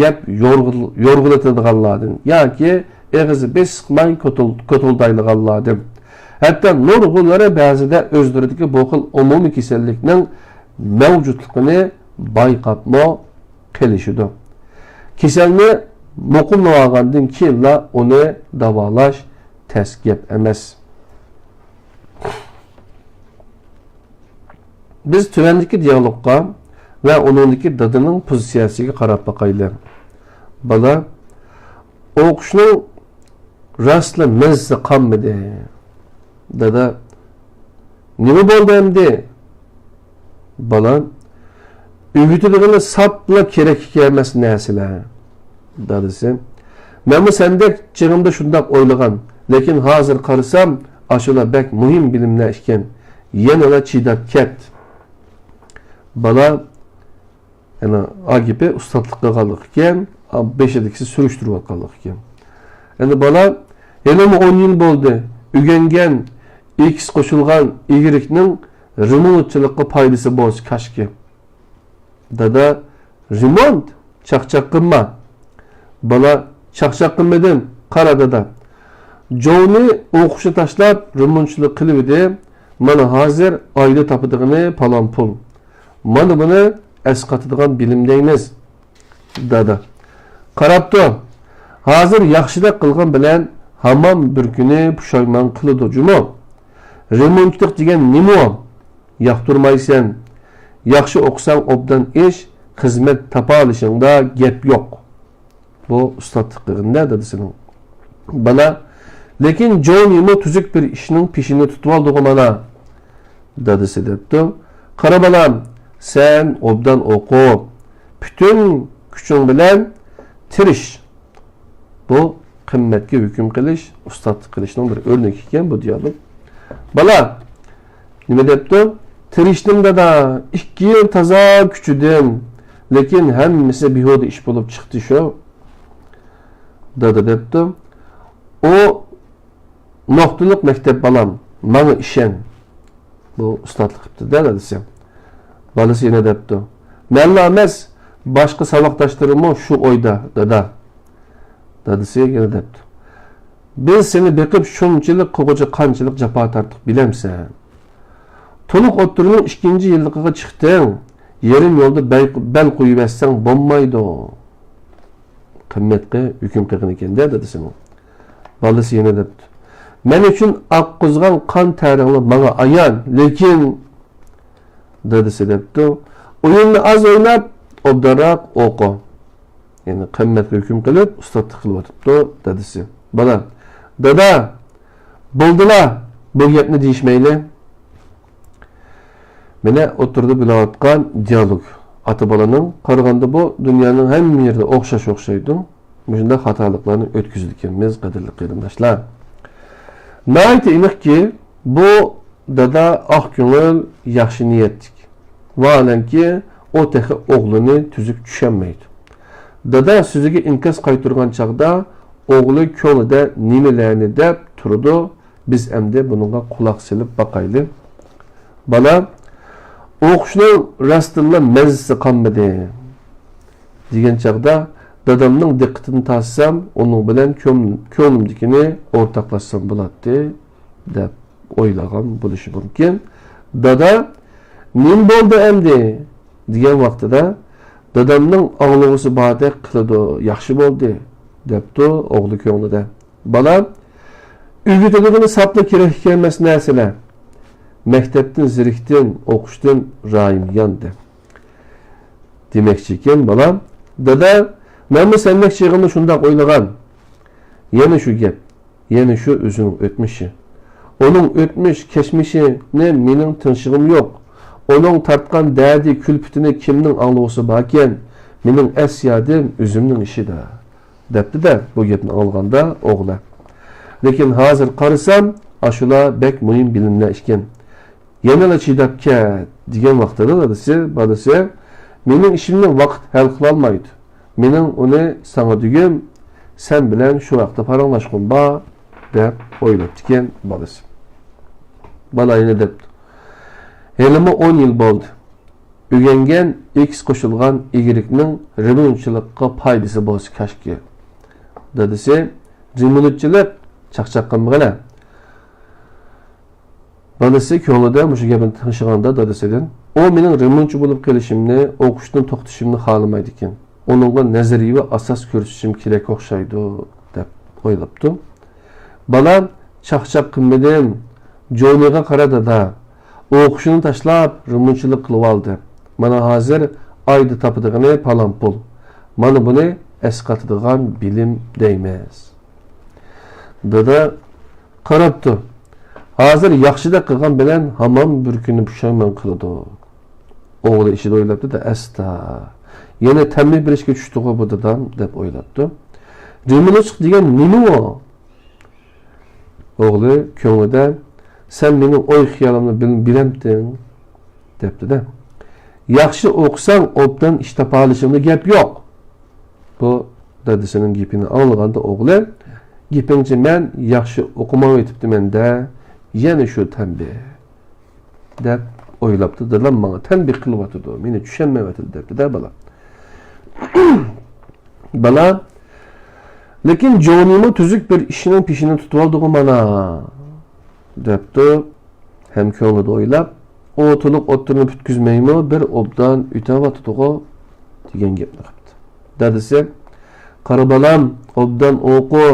گەپ يورغىل-، يورغىلىتىدىغانلاردىن ياكى ئېغىزى بېسىقماي كوتۇل-، كوتۇلدايدىغانلاردىن. ھەتتا نۇرغۇنلىرى بەزىدە ئۆزلىرىدىكى بۇ خىل ئومۇمىي كېسەللىكنىڭ مەۋجۇتلۇقىنى بايقاپمۇ قېلىشىدۇ. كېسەلنى مۇقىملىۋالغاندىن كېيىنلا ئۇنى داۋالاش تەس گەپ ئەمەس. بىز تۆۋەندىكى دىيالوگقا ۋە ئۇنىڭدىكى دادىنىڭ پوزىتسىيەسىگە قاراپ باقايلى. بالا، ئوقۇشنىڭ راستلا مەززىسى قالمىدى. دادا، نېمە بولدى ئەمدى؟ بالا، ئۆگىتىدىغىنى ساپلا كېرەككە كەلمەس نەرسىلەر. دادىسى، مەنمۇ سەندەك چېغىمدا شۇنداق ئويلىغان، لېكىن ھازىر قارىسام، ئاشۇلار بەك مۇھىم بىلىملەر ئىكەن، يەنىلا چىداپ كەت. بالا، يەنە ئا گېپى ئۇستاتلىق قىلغانلىق ئىكەن، ئا بېشىدىكىسى سۈرۈشتۈرۈۋاتقانلىق ئىكەن. يەنە بالا، ھېلىمۇ ئون يىل بولدى، ئۆگەنگەن ئېكس قوشۇلغان ئىگرېكنىڭ رېمونتچىلىققا پايدىسى بولسا كاشكى. دادا، رېمونت؟ چاقچاق قىلما. بالا، چاقچاق قىلمىدىم، قارا دادا. جوۋنى ئوقۇشنى تاشلاپ رېمونتچىلىق قىلىۋىدى، مانا ھازىر ئايدا تاپىدىغىنى پالان پۇل. مانا بۇنى ئەسقاتىدىغان بىلىم دەيمىز. دادا، قاراپ تۇر، ھازىر ياخشىدەك قىلغان بىلەن ھامان بىر كۈنى پۇشايمان قىلىدۇ جۇمۇ. رېمونتچىلىق دېگەن نېمە ئۇ؟ ياقتۇرمايسەن. ياخشى ئوقۇساڭ ئوبدان ئىش، خىزمەت تاپالىشىڭدا گەپ يوق. بۇ ئۇستاتلىق قىلغىنىدە دادىسىنىڭ. بالا، لېكىن جونىمۇ تۈزۈك بىر ئىشنىڭ پېشىنى تۇتۇۋالدىغۇ مانا. دادىسى دەپتۇ، قارا بالام، سەن ئوبدان ئوقۇ، پۈتۈن كۈچۈڭ بىلەن تىرىش. بۇ قىممەتكە ھۆكۈم قىلىش، ئۇستاتلىق قىلىشنىڭ بىر ئۆرنىكى ئىكەن بۇ دىيالوگ. بالا، نېمە دەپتۇ؟ تىرىشتىم دادا، ئىككى يىل تازا كۈچىدىم، لېكىن ھەممىسى بىھۇدە ئىش بولۇپ چىقتى شۇ. دادا دەپتۇ، ئۇ نۇقتىلىق مەكتەپ بالام، ماڭا ئىشەن. بۇ ئۇستاتلىق قىپتۇ-دە دادىسى. بالىسى يەنە دەپتۇ، مەنلا ئەمەس، باشقا ساۋاقداشلىرىممۇ شۇ ئويدا دادا. دادىسى يەنە دەپتۇ، بىز سېنى بېقىپ شۇنچىلىك قىلغۇچە قانچىلىك جاپا تارتتۇق بىلەمسەن؟ تولۇق ئوتتۇرىنىڭ ئىككىنچى يىللىقىغا چىقتىڭ، يېرىم يولدا بەل، بەل قويۇۋەتسەڭ بولمايدۇ. قىممەتكە ھۆكۈم قىلغان ئىكەن-دە دادىسىنىڭ. بالىسى يەنە دەپتۇ، مەن ئۈچۈن ئاققۇزغان قان تەرىڭلار ماڭا ئايان، لېكىن دادىسى دەپتۇ، ئويۇننى ئاز ئويناپ، ئوبدانراق ئوقۇ. يەنى قىممەتكە ھۆكۈم قىلىپ، ئۇستاتلىق قىلىۋاتىپتۇ دادىسى. بالا، دادا، بولدىلا، بۇ گەپنى دېيىشمەيلى. مانا ئوتتۇرىدا بولۇۋاتقان دىيالوگ. ئاتا بالىنىڭ قارىغاندا بۇ دۇنيانىڭ ھەممە يېرىدە ئوخشاش ئوخشايدۇ. مۇشۇنداق خاتالىقلارنى ئۆتكۈزىدىكەنمىز، قەدىرلىك قېرىنداشلار. ناھايىتى ئېنىقكى، بۇ دادا ئاق كۆڭۈل، ياخشى نىيەتلىك. ۋاھالەنكى، ئۇ تېخى ئوغلىنى تۈزۈك چۈشەنمەيدۇ. دادا سۆزىگە ئىنكاس قايتۇرغان چاغدا ئوغلى كۆڭلىدە نېمىلەرنى دەپ تۇرىدۇ، بىز ئەمدى بۇنىڭغا قۇلاق سېلىپ باقايلى. بالا، ئوقۇشنىڭ راستتىنلا مەززىسى قالمىدى، دېگەن چاغدا دادامنىڭ دىققىتىنى تارتسام، ئۇنىڭ بىلەن كۆڭ-، كۆڭلۈمدىكىنى ئورتاقلاشسام بولاتتى، دەپ ئويلىغان بولۇشى مۇمكىن. دادا، نېمە بولدى ئەمدى؟ دېگەن ۋاقتىدا، دادامنىڭ ئاڭلىغۇسى باردەك قىلىدۇ، ياخشى بولدى، دەپتۇ ئوغلى كۆڭلىدە. بالا، ئۆگىتىدىغىنى ساپلا كېرەك ئىكەنمەس نەرسىلەر. مەكتەپتىن زېرىكتىم، ئوقۇشتىن رايىم ياندى. دېمەكچى ئىكەن، بالا، دادا، مەنمۇ سەندەك چېغىمدا شۇنداق ئويلىغان. يەنە شۇ گەپ، يەنە شۇ ئۆزىنىڭ ئۆتمۈشى. ئۇنىڭ ئۆتمۈش، كەچمىشىنى مېنىڭ تىڭشىغۇم يوق. ئۇنىڭ تارتقان دەردى، كۈلپىتىنى كىمنىڭ ئاڭلىغۇسى باركەن؟ مېنىڭ ئەس-يادىم ئۆزۈمنىڭ ئىشىدا. دەپتۇ-دە، بۇ گەپنى ئاڭلىغاندا ئوغلى. لېكىن ھازىر قارىسام، ئاشۇلار بەك مۇھىم بىلىملەر ئىكەن. يەنىلا چىداپ كەت، دېگەن ۋاقتىدا دادىسى، بالىسى، مېنىڭ ئىشىمنى ۋاقىت ھەل قىلالمايدۇ. مېنىڭ ئۇنى ساڭا دېگۈم، سەن بىلەن شۇ ھەقتە پاراڭلاشقۇم بار، دەپ ئويلاپتىكەن بالىسى. بالا يەنە دەپتۇ، ھېلىمۇ ئون يىل بولدى. ئۆگەنگەن ئېكس قوشۇلغان ئىگرېكنىڭ رېمونتچىلىققا پايدىسى بولسا كاشكى. دادىسى، رېمونتچىلىق؟ چاقچاق قىلمىغىنە. بالىسى كۆڭلىدە مۇشۇ گەپنى تىڭشىغاندا دادىسىدىن، ئۇ مېنىڭ رېمونتچى بولۇپ قېلىشىمنى، ئوقۇشتىن توختىشىمنى خالىمايدىكەن. ئۇنىڭغا نەزەرىيىۋى ئاساس كۆرسىتىشىم كېرەك ئوخشايدۇ، دەپ ئويلاپتۇ. بالا، چاقچاق قىلمىدىم. جونىغا قارا دادا. ئوقۇشىنى تاشلاپ، رېمونتچىلىق قىلىۋالدى. مانا ھازىر ئايدا تاپىدىغىنى پالان پۇل. مانا بۇنى ئەسقاتىدىغان بىلىم دەيمىز. دادا قاراپتۇ. ھازىر ياخشىدەك قىلغان بىلەن ھامان بىر كۈنى پۇشايمان قىلىدۇ. ئوغلى ئىچىدە ئويلاپتۇ-دە، ئەستا. يەنە تەنبىھ بېرىشكە چۈشتىغۇ بۇ دادام، دەپ ئويلاپتۇ. رېمونتچىلىق دېگەن نېمە ئۇ؟ ئوغلى كۆڭلىدە، سەن مېنىڭ ئوي-خىيالىمنى بىل-، بىلەمتىڭ؟ دەپتۇ-دە. ياخشى ئوقۇساڭ، ئوبدان ئىش تاپالىشىڭدا گەپ يوق. بۇ دادىسىنىڭ گېپىنى ئاڭلىغاندا ئوغلى، گېپىڭچە مەن ياخشى ئوقۇمايۋېتىپتىمەن-دە، يەنە شۇ تەنبىھ. دەپ ئويلاپتۇ، دادام ماڭا تەنبىھ قىلىۋاتىدۇ، مېنى چۈشەنمەيۋاتىدۇ، دەپتۇ-دە بالا. بالا، لېكىن جونىمۇ تۈزۈك بىر ئىشنىڭ پېشىنى تۇتۇۋالدىغۇ مانا، دەپتۇ ھەم كۆڭلىدە ئويلاپ، ئۇ تولۇق ئوتتۇرىنى پۈتكۈزمەيمۇ بىر ئوبدان ئۆتەۋاتىدىغۇ، دېگەن گەپنى قىپتۇ. دادىسى، قارا بالام، ئوبدان ئوقۇ،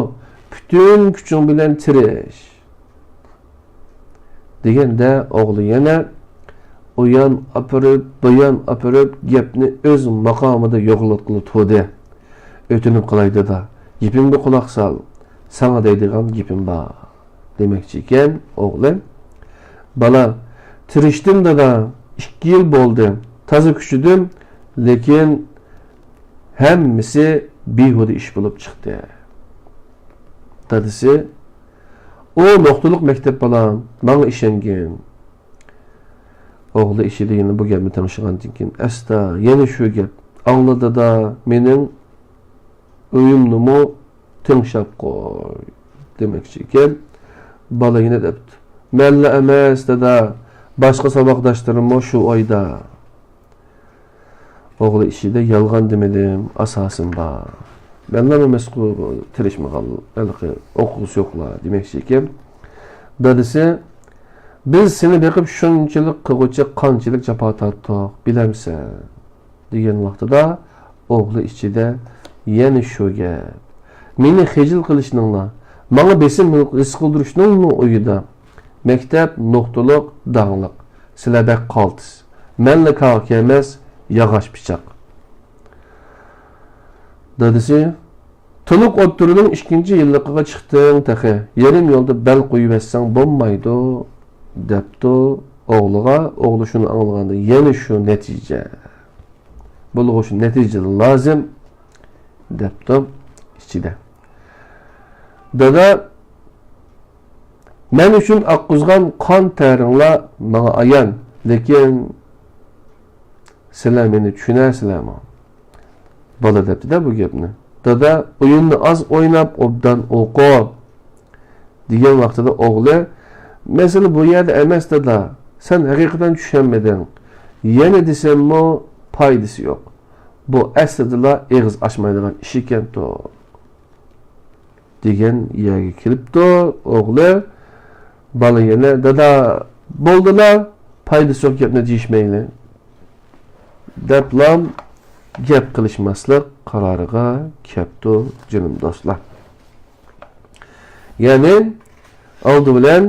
پۈتۈن كۈچۈڭ بىلەن تىرىش. دېگەندە ئوغلى يەنە ئۇيان ئاپىرىپ، بۇيان ئاپىرىپ، گەپنى ئۆز ماقامىدا يوغىناتقىلى تۇردى. ئۆتۈنۈپ قالاي دادا، گېپىمگە قۇلاق سال، ساڭا دەيدىغان گېپىم بار، دېمەكچى ئىكەن ئوغلى. بالا، تىرىشتىم دادا، ئىككى يىل بولدى، تازا كۈچىدىم، لېكىن ھەممىسى بىھۇدە ئىش بولۇپ چىقتى. دادىسى، ئۇ نۇقتىلىق مەكتەپ بالام، ماڭا ئىشەنگىن. ئوغلى ئىچىدە يەنە بۇ گەپنى تىڭشىغاندىن كېيىن، ئەستا، يەنە شۇ گەپ. ئاڭلا دادا، مېنىڭ ئۆيۈمنىمۇ تىڭشاپ قوي، دېمەكچى ئىكەن. بالا يەنە دەپتۇ، مەنلا ئەمەس دادا، باشقا ساۋاقداشلىرىممۇ شۇ ئويدا. ئوغلى ئىچىدە يالغان دېمىدىم، ئاساسىم بار. مەنلا ئەمەسقۇ تىرىشمىغان، ھېلىقى ئوقۇغۇسى يوقلار دېمەكچى ئىكەن. دادىسى، بىز سېنى بېقىپ شۇنچىلىك قىلغۇچە قانچىلىك جاپا تارتتۇق، بىلەمسەن؟ دېگەن ۋاقتىدا ئوغلى ئىچىدە يەنە شۇ گەپ. مېنى خىجىل قىلىشنىڭلا، ماڭا بېسىم ھېس قىلدۇرۇشنىڭلا ئويىدا. مەكتەپ نۇقتىلىق، داڭلىق. سىلەر بەك قالتىس. مەنلا كاغا كەمەس، ياغاچ پىچاق. دادىسى، تولۇق ئوتتۇرىنىڭ ئىككىنچى يىللىقىغا چىقتىڭ تېخى. يېرىم يولدا بەل قويۇۋەتسەڭ بولمايدۇ، دەپتۇ ئوغلىغا. ئوغلى شۇنى ئاڭلىغاندا، يەنە شۇ نەتىجە. بولغۇچى نەتىجە لازىم، دەپتۇ ئىچىدە. دادا، مەن ئۈچۈن ئاققۇزغان قان تەرىڭلار ماڭا ئايان، لېكىن سىلەر مېنى چۈشىنەرسىلەرمۇ؟ بالا دەپتۇ-دە بۇ گەپنى. دادا، ئويۇننى ئاز ئويناپ، ئوبدان ئوقۇ، دېگەن ۋاقتىدا ئوغلى، مەسىلە بۇ يەردە ئەمەس، دادا. سەن ھەقىقەتەن چۈشەنمىدىڭ. يەنە دېسەممۇ پايدىسى يوق. بۇ ئەسلىدىلا ئېغىز ئاچمايدىغان ئىش ئىكەنتۇ. دېگەن يەرگە كېلىپتۇ ئوغلى. بالا يەنە، دادا، بولدىلا، پايدىسى يوق گەپنى دېيىشمەيلى، دەپلام گەپ قىلىشماسلىق قارارىغا كەپتۇ، جېنىم دوستلار. يەنى، ئالدى بىلەن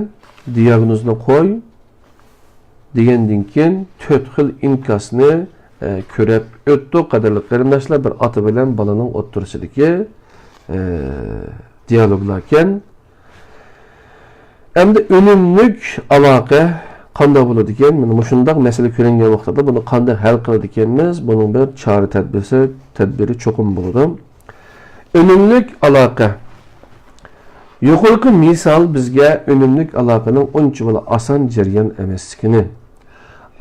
دىياگنوزنى قوي، دېگەندىن كېيىن تۆت خىل ئىنكاسنى، ئە، كۆرۈپ ئۆتتۇق، قەدىرلىك قېرىنداشلار. بىر ئاتا بىلەن بالىنىڭ ئوتتۇرىسىدىكى، ئە، دىيالوگلاركەن. ئەمدى ئۈنۈملۈك ئالاقە قانداق بولىدىكەن؟ مانا مۇشۇنداق مەسىلە كۆرۈنگەن ۋاقتىدا بۇنى قانداق ھەل قىلىدىكەنمىز؟ بۇنىڭ بىر چارە تەدبىرسى، تەدبىرى چوقۇم بولىدۇ. ئۈنۈملۈك ئالاقە. يۇقىرىقى مىسال بىزگە ئۈنۈملۈك ئالاقىنىڭ ئۇنچىۋالا ئاسان جەريان ئەمەسلىكىنى،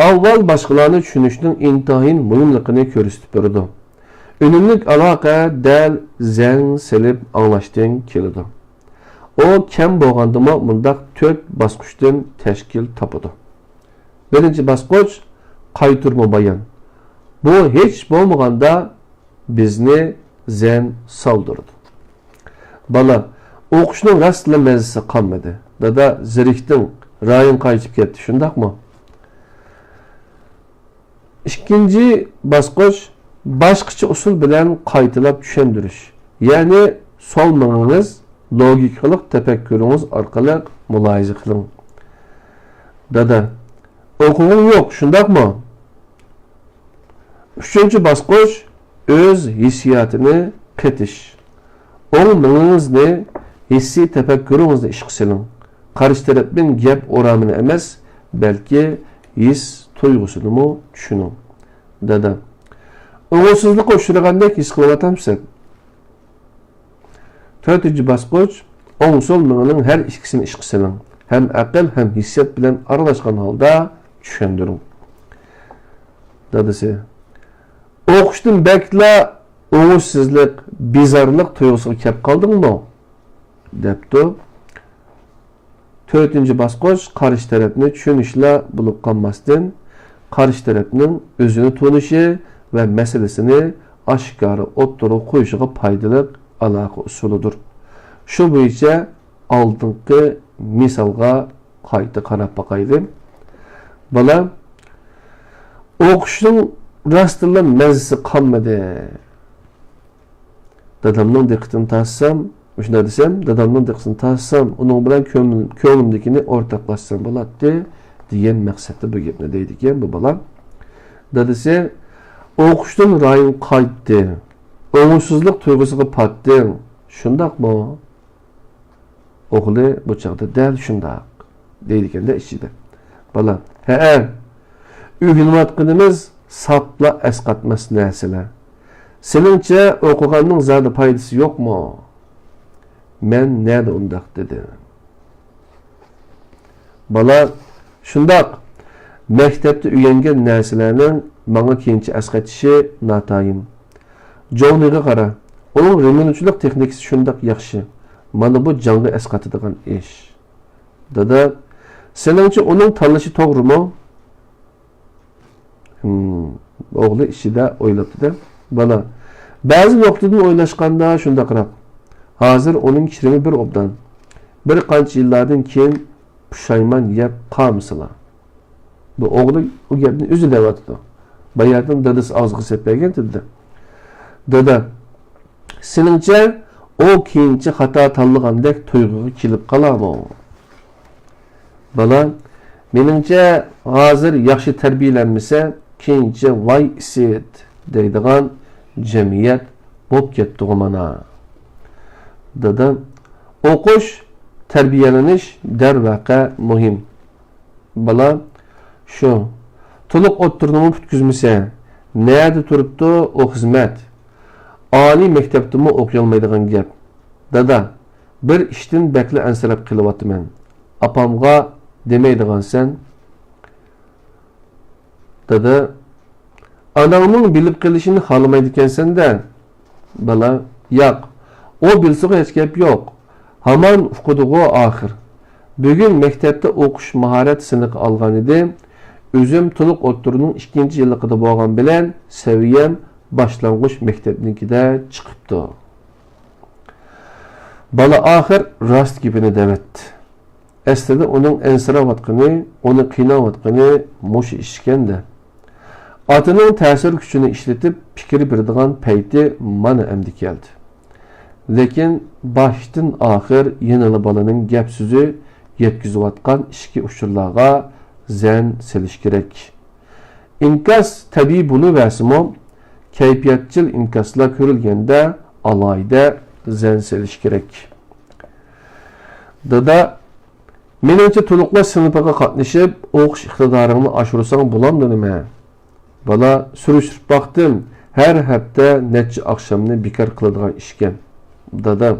ئاۋۋال باشقىلارنى چۈشىنىشنىڭ ئىنتايىن مۇھىملىقىنى كۆرسىتىپ بېرىدۇ. ئۈنۈملۈك ئالاقە دەل زەڭ سېلىپ ئاڭلاشتىن كېلىدۇ. ئۇ كەم بولغاندىمۇ مۇنداق تۆت باسقۇچتىن تەشكىل تاپىدۇ. بىرىنچى باسقۇچ، قايتۇرما بايان. بۇ ھېچ بولمىغاندا بىزنى زەن سالدۇرىدۇ. بالا، ئوقۇشنىڭ راستلا مەززىسى قالمىدى. دادا، زېرىكتىڭ، رايىڭ قايتىپ كەتتى، شۇنداقمۇ؟ ئىككىنچى باسقۇچ، باشقىچە ئۇسۇل بىلەن قايتىلاپ چۈشەندۈرۈش. يەنى سول مېڭىڭىز، لوگىكىلىق تەپەككۇرىڭىز ئارقىلىق مۇلاھىزە قىلىڭ. دادا، ئوقۇغۇڭ يوق، شۇنداقمۇ؟ ئۈچىنچى باسقۇچ، ئۆز ھېسسىياتىنى قېتىش. ئوڭ مېڭىڭىزنى، ھېسسىي تەپەككۇرىڭىزنى ئىشقا سېلىڭ. قارشى تەرەپنىڭ گەپ ئورامىنى ئەمەس، بەلكى ھېس تۇيغۇسىنىمۇ چۈشىنىڭ. دادا، ئوڭۇشسىزلىققا ئۇچرىغاندەك ھېس قىلىۋاتامسەن؟ تۆتىنچى باسقۇچ، ئوڭ سول مېڭىنىڭ ھەر ئىككىسىنى ئىشقا سېلىڭ ھەم ئەقىل ھەم ھېسسىيات بىلەن ئارىلاشقان ھالدا چۈشەندۈرۈڭ. دادىسى، ئوقۇشتىن بەكلا ئوڭۇشسىزلىق، بىزارلىق تۇيغۇسىغا كەپ قالدىڭمۇ؟ دەپتۇ. تۆتىنچى باسقۇچ قارشى تەرەپنى چۈشىنىشلا بولۇپ قالماستىن، قارشى تەرەپنىڭ ئۆزىنى تونۇشى ۋە مەسىلىسىنى ئاشكارا ئوتتۇرىغا قويۇشىغا پايدىلىق ئالاقە ئۇسۇلىدۇر. شۇ بويىچە ئالدىنقى مىسالغا قايتا قاراپ باقايلى. بالا، ئوقۇشنىڭ راستتىنلا مەززىسى قالمىدى. دادامنىڭ دىققىتىنى تارتسام، مۇشۇنداق دېسەم، دادامنىڭ دىققىتىنى تارتسام، ئۇنىڭ بىلەن كۆڭلۈم-، كۆڭلۈمدىكىنى ئورتاقلاشسام بولاتتى، دېگەن مەقسەتتە بۇ گەپنى دەيدىكەن بۇ بالا. دادىسى، ئوقۇشتىن رايىڭ قايتتى، ئوڭۇشسىزلىق تۇيغۇسىغا پاتتىڭ، شۇنداقمۇ؟ ئوغلى بۇ چاغدا دەل شۇنداق دەيدىكەن-دە ئىچىدە. بالا، ھەئە، ئۆگىنىۋاتقىنىمىز ساپلا ئەسقاتماس نەرسىلەر. سېنىڭچە ئوقۇغاننىڭ زادى پايدىسى يوقمۇ؟ مەن نەدە ئۇنداق دېدىم؟ بالا، شۇنداق. مەكتەپتە ئۆگەنگەن نەرسىلەرنىڭ ماڭا كېيىنچە ئەسقېتىشى ناتايىن. جوۋنىغا قارا. ئۇنىڭ رېمونتچىلىق تېخنىكىسى شۇنداق ياخشى. مانا بۇ جانغا ئەسقاتىدىغان ئىش. دادا، سېنىڭچە ئۇنىڭ تاللىشى توغرىمۇ؟ ھىم، ئوغلى ئىچىدە ئويلاپتۇ-دە. بالا، بەزى نۇقتىدىن ئويلاشقاندا شۇنداقراق. ھازىر ئۇنىڭ كىرىمى بىر ئوبدان. بىر قانچە يىللاردىن كېيىن پۇشايمان يەپ قالمىسىلا. بۇ ئوغلى ئۇ گەپنى ئۆزى دەۋاتىدۇ. باياتىن دادىسى ئاغزىغا سېلىپ بەرگەن دېدى. دادا، سېنىڭچە، ئۇ كېيىنچە خاتا تاللىغاندەك تۇيغۇغا كېلىپ قالارمۇ؟ بالا، مېنىڭچە، ھازىر ياخشى تەربىيەلەنمىسە، كېيىنچە ۋاي ئىسىت دەيدىغان جەمئىيەت بولۇپ كەتتىغۇ مانا. دادا، ئوقۇش، تەربىيەلىنىش دەرۋەقە مۇھىم. بالا، شۇ، تولۇق ئوتتۇرىنىمۇ پۈتكۈزمىسە، نەدە تۇرۇپتۇ ئۇ خىزمەت؟ ئالىي مەكتەپتىمۇ ئوقۇيالمايدىغان گەپ. دادا، بىر ئىشتىن بەكلا ئەنسىرەپ قېلىۋاتىمەن. ئاپامغا دېمەيدىغانسەن؟ دادا، ئاناڭنىڭ بىلىپ قېلىشىنى خالىمايدىكەنسەن-دە. بالا، ياق، ئۇ بىلسىغۇ ھېچ گەپ يوق. ھامان ئۇقىدىغۇ ئاخىر. بۈگۈن مەكتەپتە ئوقۇش ماھارەت سىنىقى ئالغانىدىم. ئۆزۈم تولۇق ئوتتۇرىنىڭ ئىككىنچى يىللىقىدا بولغان بىلەن سەۋىيەم باشلانغۇچ مەكتەپنىڭكىدە چىقىپتۇ. بالا ئاخىر راست گېپىنى دەۋەتتى. ئەسلىدە ئۇنىڭ ئەنسىرەۋاتقىنى، ئۇنى قىيناۋاتقىنى مۇشۇ ئىش ئىكەن-دە. ئاتىنىڭ تەسىر كۈچىنى ئىشلىتىپ پىكىر بېرىدىغان پەيتى مانا ئەمدى كەلدى. لېكىن باشتىن ئاخىر يەنىلا بالىنىڭ گەپ-سۆزى يەتكۈزۈۋاتقان ئىچكى ئۇچۇرلارغا زەن سېلىش كېرەك. ئىنكاس تەبىئىي بولۇۋەرسىمۇ، كەيپىياتچىل ئىنكاسلار كۆرۈلگەندە ئالاھىدە زەن سېلىش كېرەك. دادا، مېنىڭچە تولۇقلاش سىنىپىغا قاتنىشىپ، ئوقۇش ئىقتىدارىڭنى ئاشۇرساڭ بولامدۇ نېمە؟ بالا، سۈرۈشتۈرۈپ باقتىم، ھەر ھەپتە نەچچە ئاخشامنى بىكار قىلىدىغان ئىشكەن. دادا،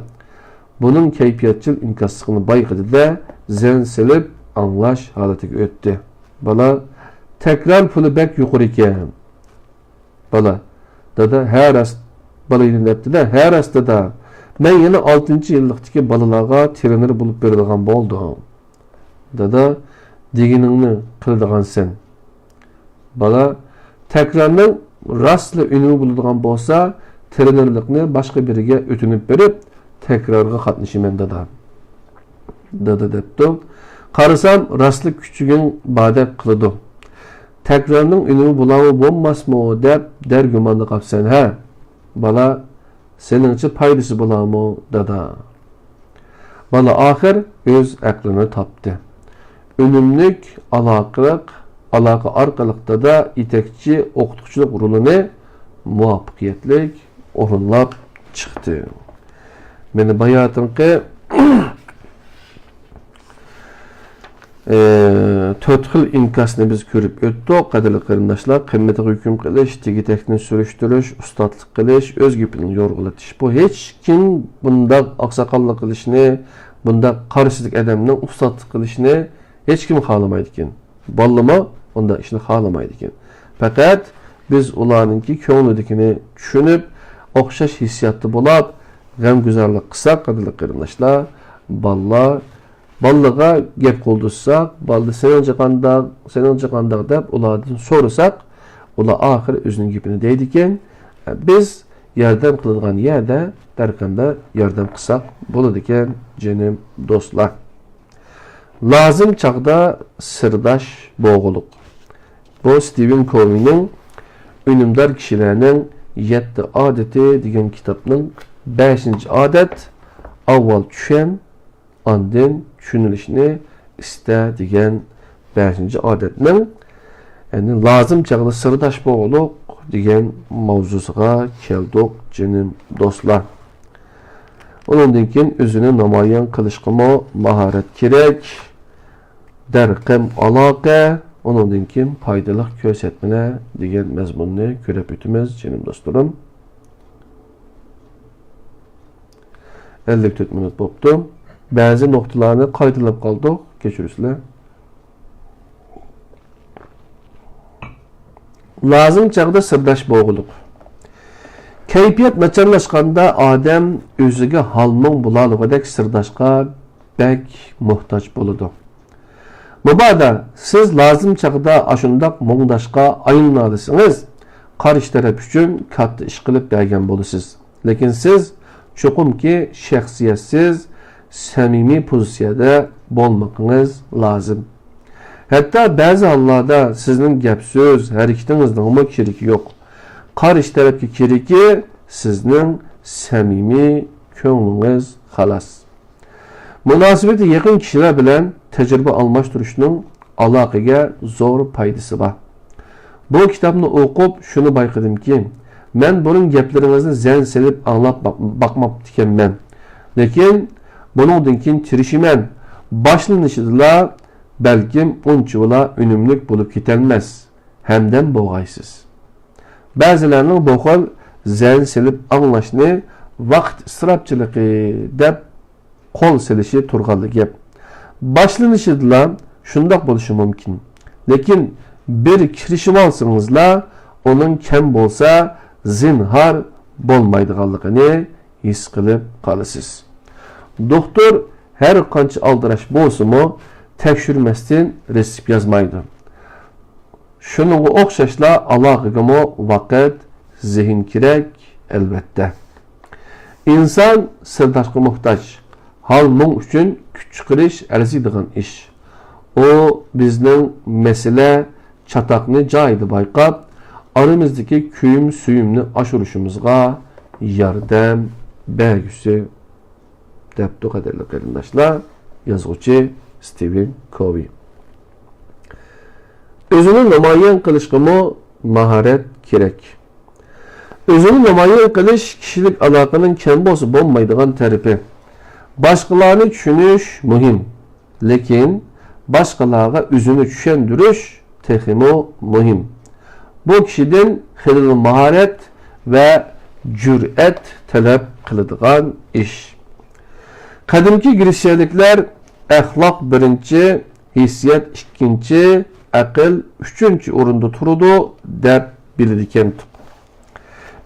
بۇنىڭ كەيپىياتچىل ئىنكاسلىقىنى بايقىدى-دە، زەن سېلىپ ئاڭلاش ھالىتىگە ئۆتتى. بالا، تەكرار پۇلى بەك يۇقىرى ئىكەن. بالا، دادا، ھە راست، بالا يەنە دەپتۇ-دە، ھە راست دادا، مەن يەنە ئالتىنچى يىللىقتىكى بالىلارغا ترېنېر بولۇپ بېرىدىغان بولدۇم. دادا، دېگىنىڭنى قىلىدىغانسەن. بالا، تەكرارنىڭ راستلا ئۈنۈمى بولىدىغان بولسا، ترېنېرلىقنى باشقا بىرىگە ئۆتۈنۈپ بېرىپ، تەكرارغا قاتنىشىمەن دادا. دادا دەپتۇ. قارىسام، راستلا كۈچۈكۈڭ باردەك قىلىدۇ. تەكرارنىڭ ئۈنۈمى بولارمۇ بولماسمۇ دەپ دەرگۇماندا قاپسەن ھە؟ بالا، سېنىڭچە پايدىسى بولارمۇ دادا؟ بالا ئاخىر ئۆز ئەقلىنى تاپتى. ئۈنۈملۈك ئالاقىلىق، ئالاقە ئارقىلىق دادا يېتەكچى ئوقۇتقۇچىلىق رولىنى مۇۋەپپەقىيەتلىك ئورۇنلاپ چىقتى. مانا باياتىنقى، ئى، تۆت خىل ئىنكاسنى بىز كۆرۈپ ئۆتتۇق. قەدىرلىك قېرىنداشلار، قىممىتىغا ھۆكۈم قىلىش، تېگى-تەكتىنى سۈرۈشتۈرۈش، ئۇستاتلىق قىلىش، ئۆز گېپىنى يورغىلىتىش. بۇ ھېچكىم بۇنداق ئاقساقاللىق قىلىشنى، بۇنداق قارىسىزلىك ئادەمنىڭ ئۇستاتلىق قىلىشىنى ھېچكىم خالىمايدىكەن. بالىمۇ ئۇنداق ئىشنى خالىمايدىكەن. پەقەت بىز ئۇلارنىڭكى كۆڭلىدىكىنى چۈشىنىپ، ئوخشاش ھېسسىياتتا بولاپ، غەمگۇزارلىق قىلساق، قەدىرلىك قېرىنداشلار، بالىلار، بالىلارغا گەپ قىلدۇرساق، بالىلار سېنىڭچە قانداق، سېنىڭچە قانداق دەپ ئۇلاردىن سورىساق، ئۇلار ئاخىرى ئۆزىنىڭ گېپىنى دەيدىكەن. بىز ياردەم قىلىدىغان يەردە دەرقەمبەر ياردەم قىلساق بولىدىكەن، جېنىم دوستلار. لازىم چاغدا سىرداش بولغۇلۇق. بۇ ستىۋېن كوۋېينىڭ ئۈنۈمدار كىشىلەرنىڭ يەتتە ئادىتى دېگەن كىتابنىڭ بەشىنچى ئادەت، ئاۋۋال چۈشەن، ئاندىن چۈشىنىلىشنى ئىستە دېگەن بەشىنچى ئادەتنىڭ، يەنى لازىم چاغدا سىرداش بولغۇلۇق دېگەن ماۋزۇسىغا كەلدۇق، جېنىم دوستلار. ئۇنىڭدىن كېيىن ئۆزىنى نامايان قىلىشقىمۇ ماھارەت كېرەك. دەرقەم ئالاقە، ئۇنىڭدىن كېيىن پايدىلىق كۆرسەتمىلەر دېگەن مەزمۇننى كۆرۈپ ئۆتىمىز، جېنىم دوستلىرىم. ئەللىك تۆت مىنۇت بوپتۇ. بەزى نۇقتىلارنى قايتىلاپ قالدۇق، كەچۈرۈسىلەر. لازىم چاغدا سىرداش بولغۇلۇق. كەيپىيات ناچارلاشقاندا ئادەم ئۆزىگە ھال-مۇڭ بولالىغۇدەك سىرداشقا بەك موھتاج بولىدۇ. مۇبادا سىز لازىم چاغدا ئاشۇنداق مۇڭداشقا ئايلىنالىسىڭىز، قارشى تەرەپ ئۈچۈن كاتتا ئىش قىلىپ بەرگەن بولىسىز. لېكىن سىز چوقۇمكى شەخسىيەتسىز، سەمىمىي پوزىتسىيەدە بولمىقىڭىز لازىم. ھەتتا بەزى ھاللاردا سىزنىڭ گەپ-سۆز، ھەرىكىتىڭىزنىڭمۇ كېرىكى يوق. قارشى تەرەپكە كېرىكى سىزنىڭ سەمىمىي، كۆڭلىڭىز خالاس. مۇناسىۋىتى يېقىن كىشىلەر بىلەن تەجرىبە ئالماشتۇرۇشنىڭ ئالاقىگە زور پايدىسى بار. بۇ كىتابنى ئوقۇپ شۇنى بايقىدىمكى، مەن بۇرۇن گەپلىرىڭىزنى زەن سېلىپ ئاڭلاپ باق-، باقماپتىكەنمەن. لېكىن بۇنىڭدىن كېيىن تىرىشىمەن. باشلىنىشىدىلا بەلكىم ئۇنچىۋالا ئۈنۈملۈك بولۇپ كېتەلمەس. ھەمدەم بولغايسىز. بەزىلەرنىڭ بۇ خىل زەن سېلىپ ئاڭلاشنى ۋاقىت ئىسراپچىلىقى دەپ قول سېلىشى تۇرغانلا گەپ. باشلىنىشىدىلا شۇنداق بولۇشى مۇمكىن. لېكىن بىر كىرىشىۋالسىڭىزلا، ئۇنىڭ كەم بولسا زىنھار بولمايدىغانلىقىنى ھېس قىلىپ قالىسىز. دوختۇر ھەر قانچە ئالدىراش بولسىمۇ، تەكشۈرمەستىن رېتسېپ يازمايدۇ. شۇنىڭغا ئوخشاشلا ئالاقىگىمۇ ۋاقىت، زېھىن كېرەك، ئەلۋەتتە. ئىنسان سىرداشقا موھتاج. ھال-مۇڭ ئۈچۈن كۈچ چىقىرىش ئەرزىيدىغان ئىش. ئۇ بىزنىڭ مەسىلە، چاتاقنى جايىدا بايقاپ، ئارىمىزدىكى كۆيۈم-سۆيۈمنى ئاشۇرۇشىمىزغا ياردەم بەرگۈسى، دەپتۇ، قەدىرلىك قېرىنداشلار، يازغۇچى ستىۋېن كوۋى. ئۆزىنى نامايان قىلىشقىمۇ ماھارەت كېرەك. ئۆزىنى نامايان قىلىش كىشىلىك ئالاقىنىڭ كەم بولسا بولمايدىغان تەرىپى. باشقىلارنى چۈشىنىش مۇھىم، لېكىن باشقىلارغا ئۆزىنى چۈشەندۈرۈش تېخىمۇ مۇھىم. بۇ كىشىدىن خېلىلا ماھارەت ۋە جۈرئەت تەلەپ قىلىدىغان ئىش. قەدىمكى گرېتسىيەلىكلەر ئەخلاق بىرىنچى، ھېسسىيات ئىككىنچى، ئەقىل ئۈچىنچى ئورۇندا تۇرىدۇ، دەپ بىلىدىكەنتۇق.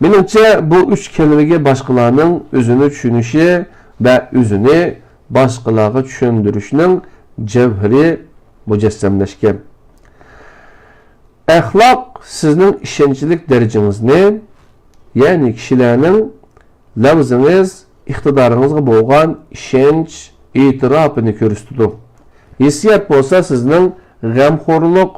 مېنىڭچە، بۇ ئۈچ كەلىمىگە باشقىلارنىڭ ئۆزىنى چۈشىنىشى ۋە ئۆزىنى باشقىلارغا چۈشەندۈرۈشنىڭ جەۋھىرى مۇجەسسەملەشكەن. ئەخلاق سىزنىڭ ئىشەنچلىك دەرىجىڭىزنى، يەنى كىشىلەرنىڭ لەۋزىڭىز، ئىقتىدارىڭىزغا بولغان ئىشەنچ، ئېتىراپىنى كۆرسىتىدۇ. ھېسسىيات بولسا سىزنىڭ غەمخورلۇق،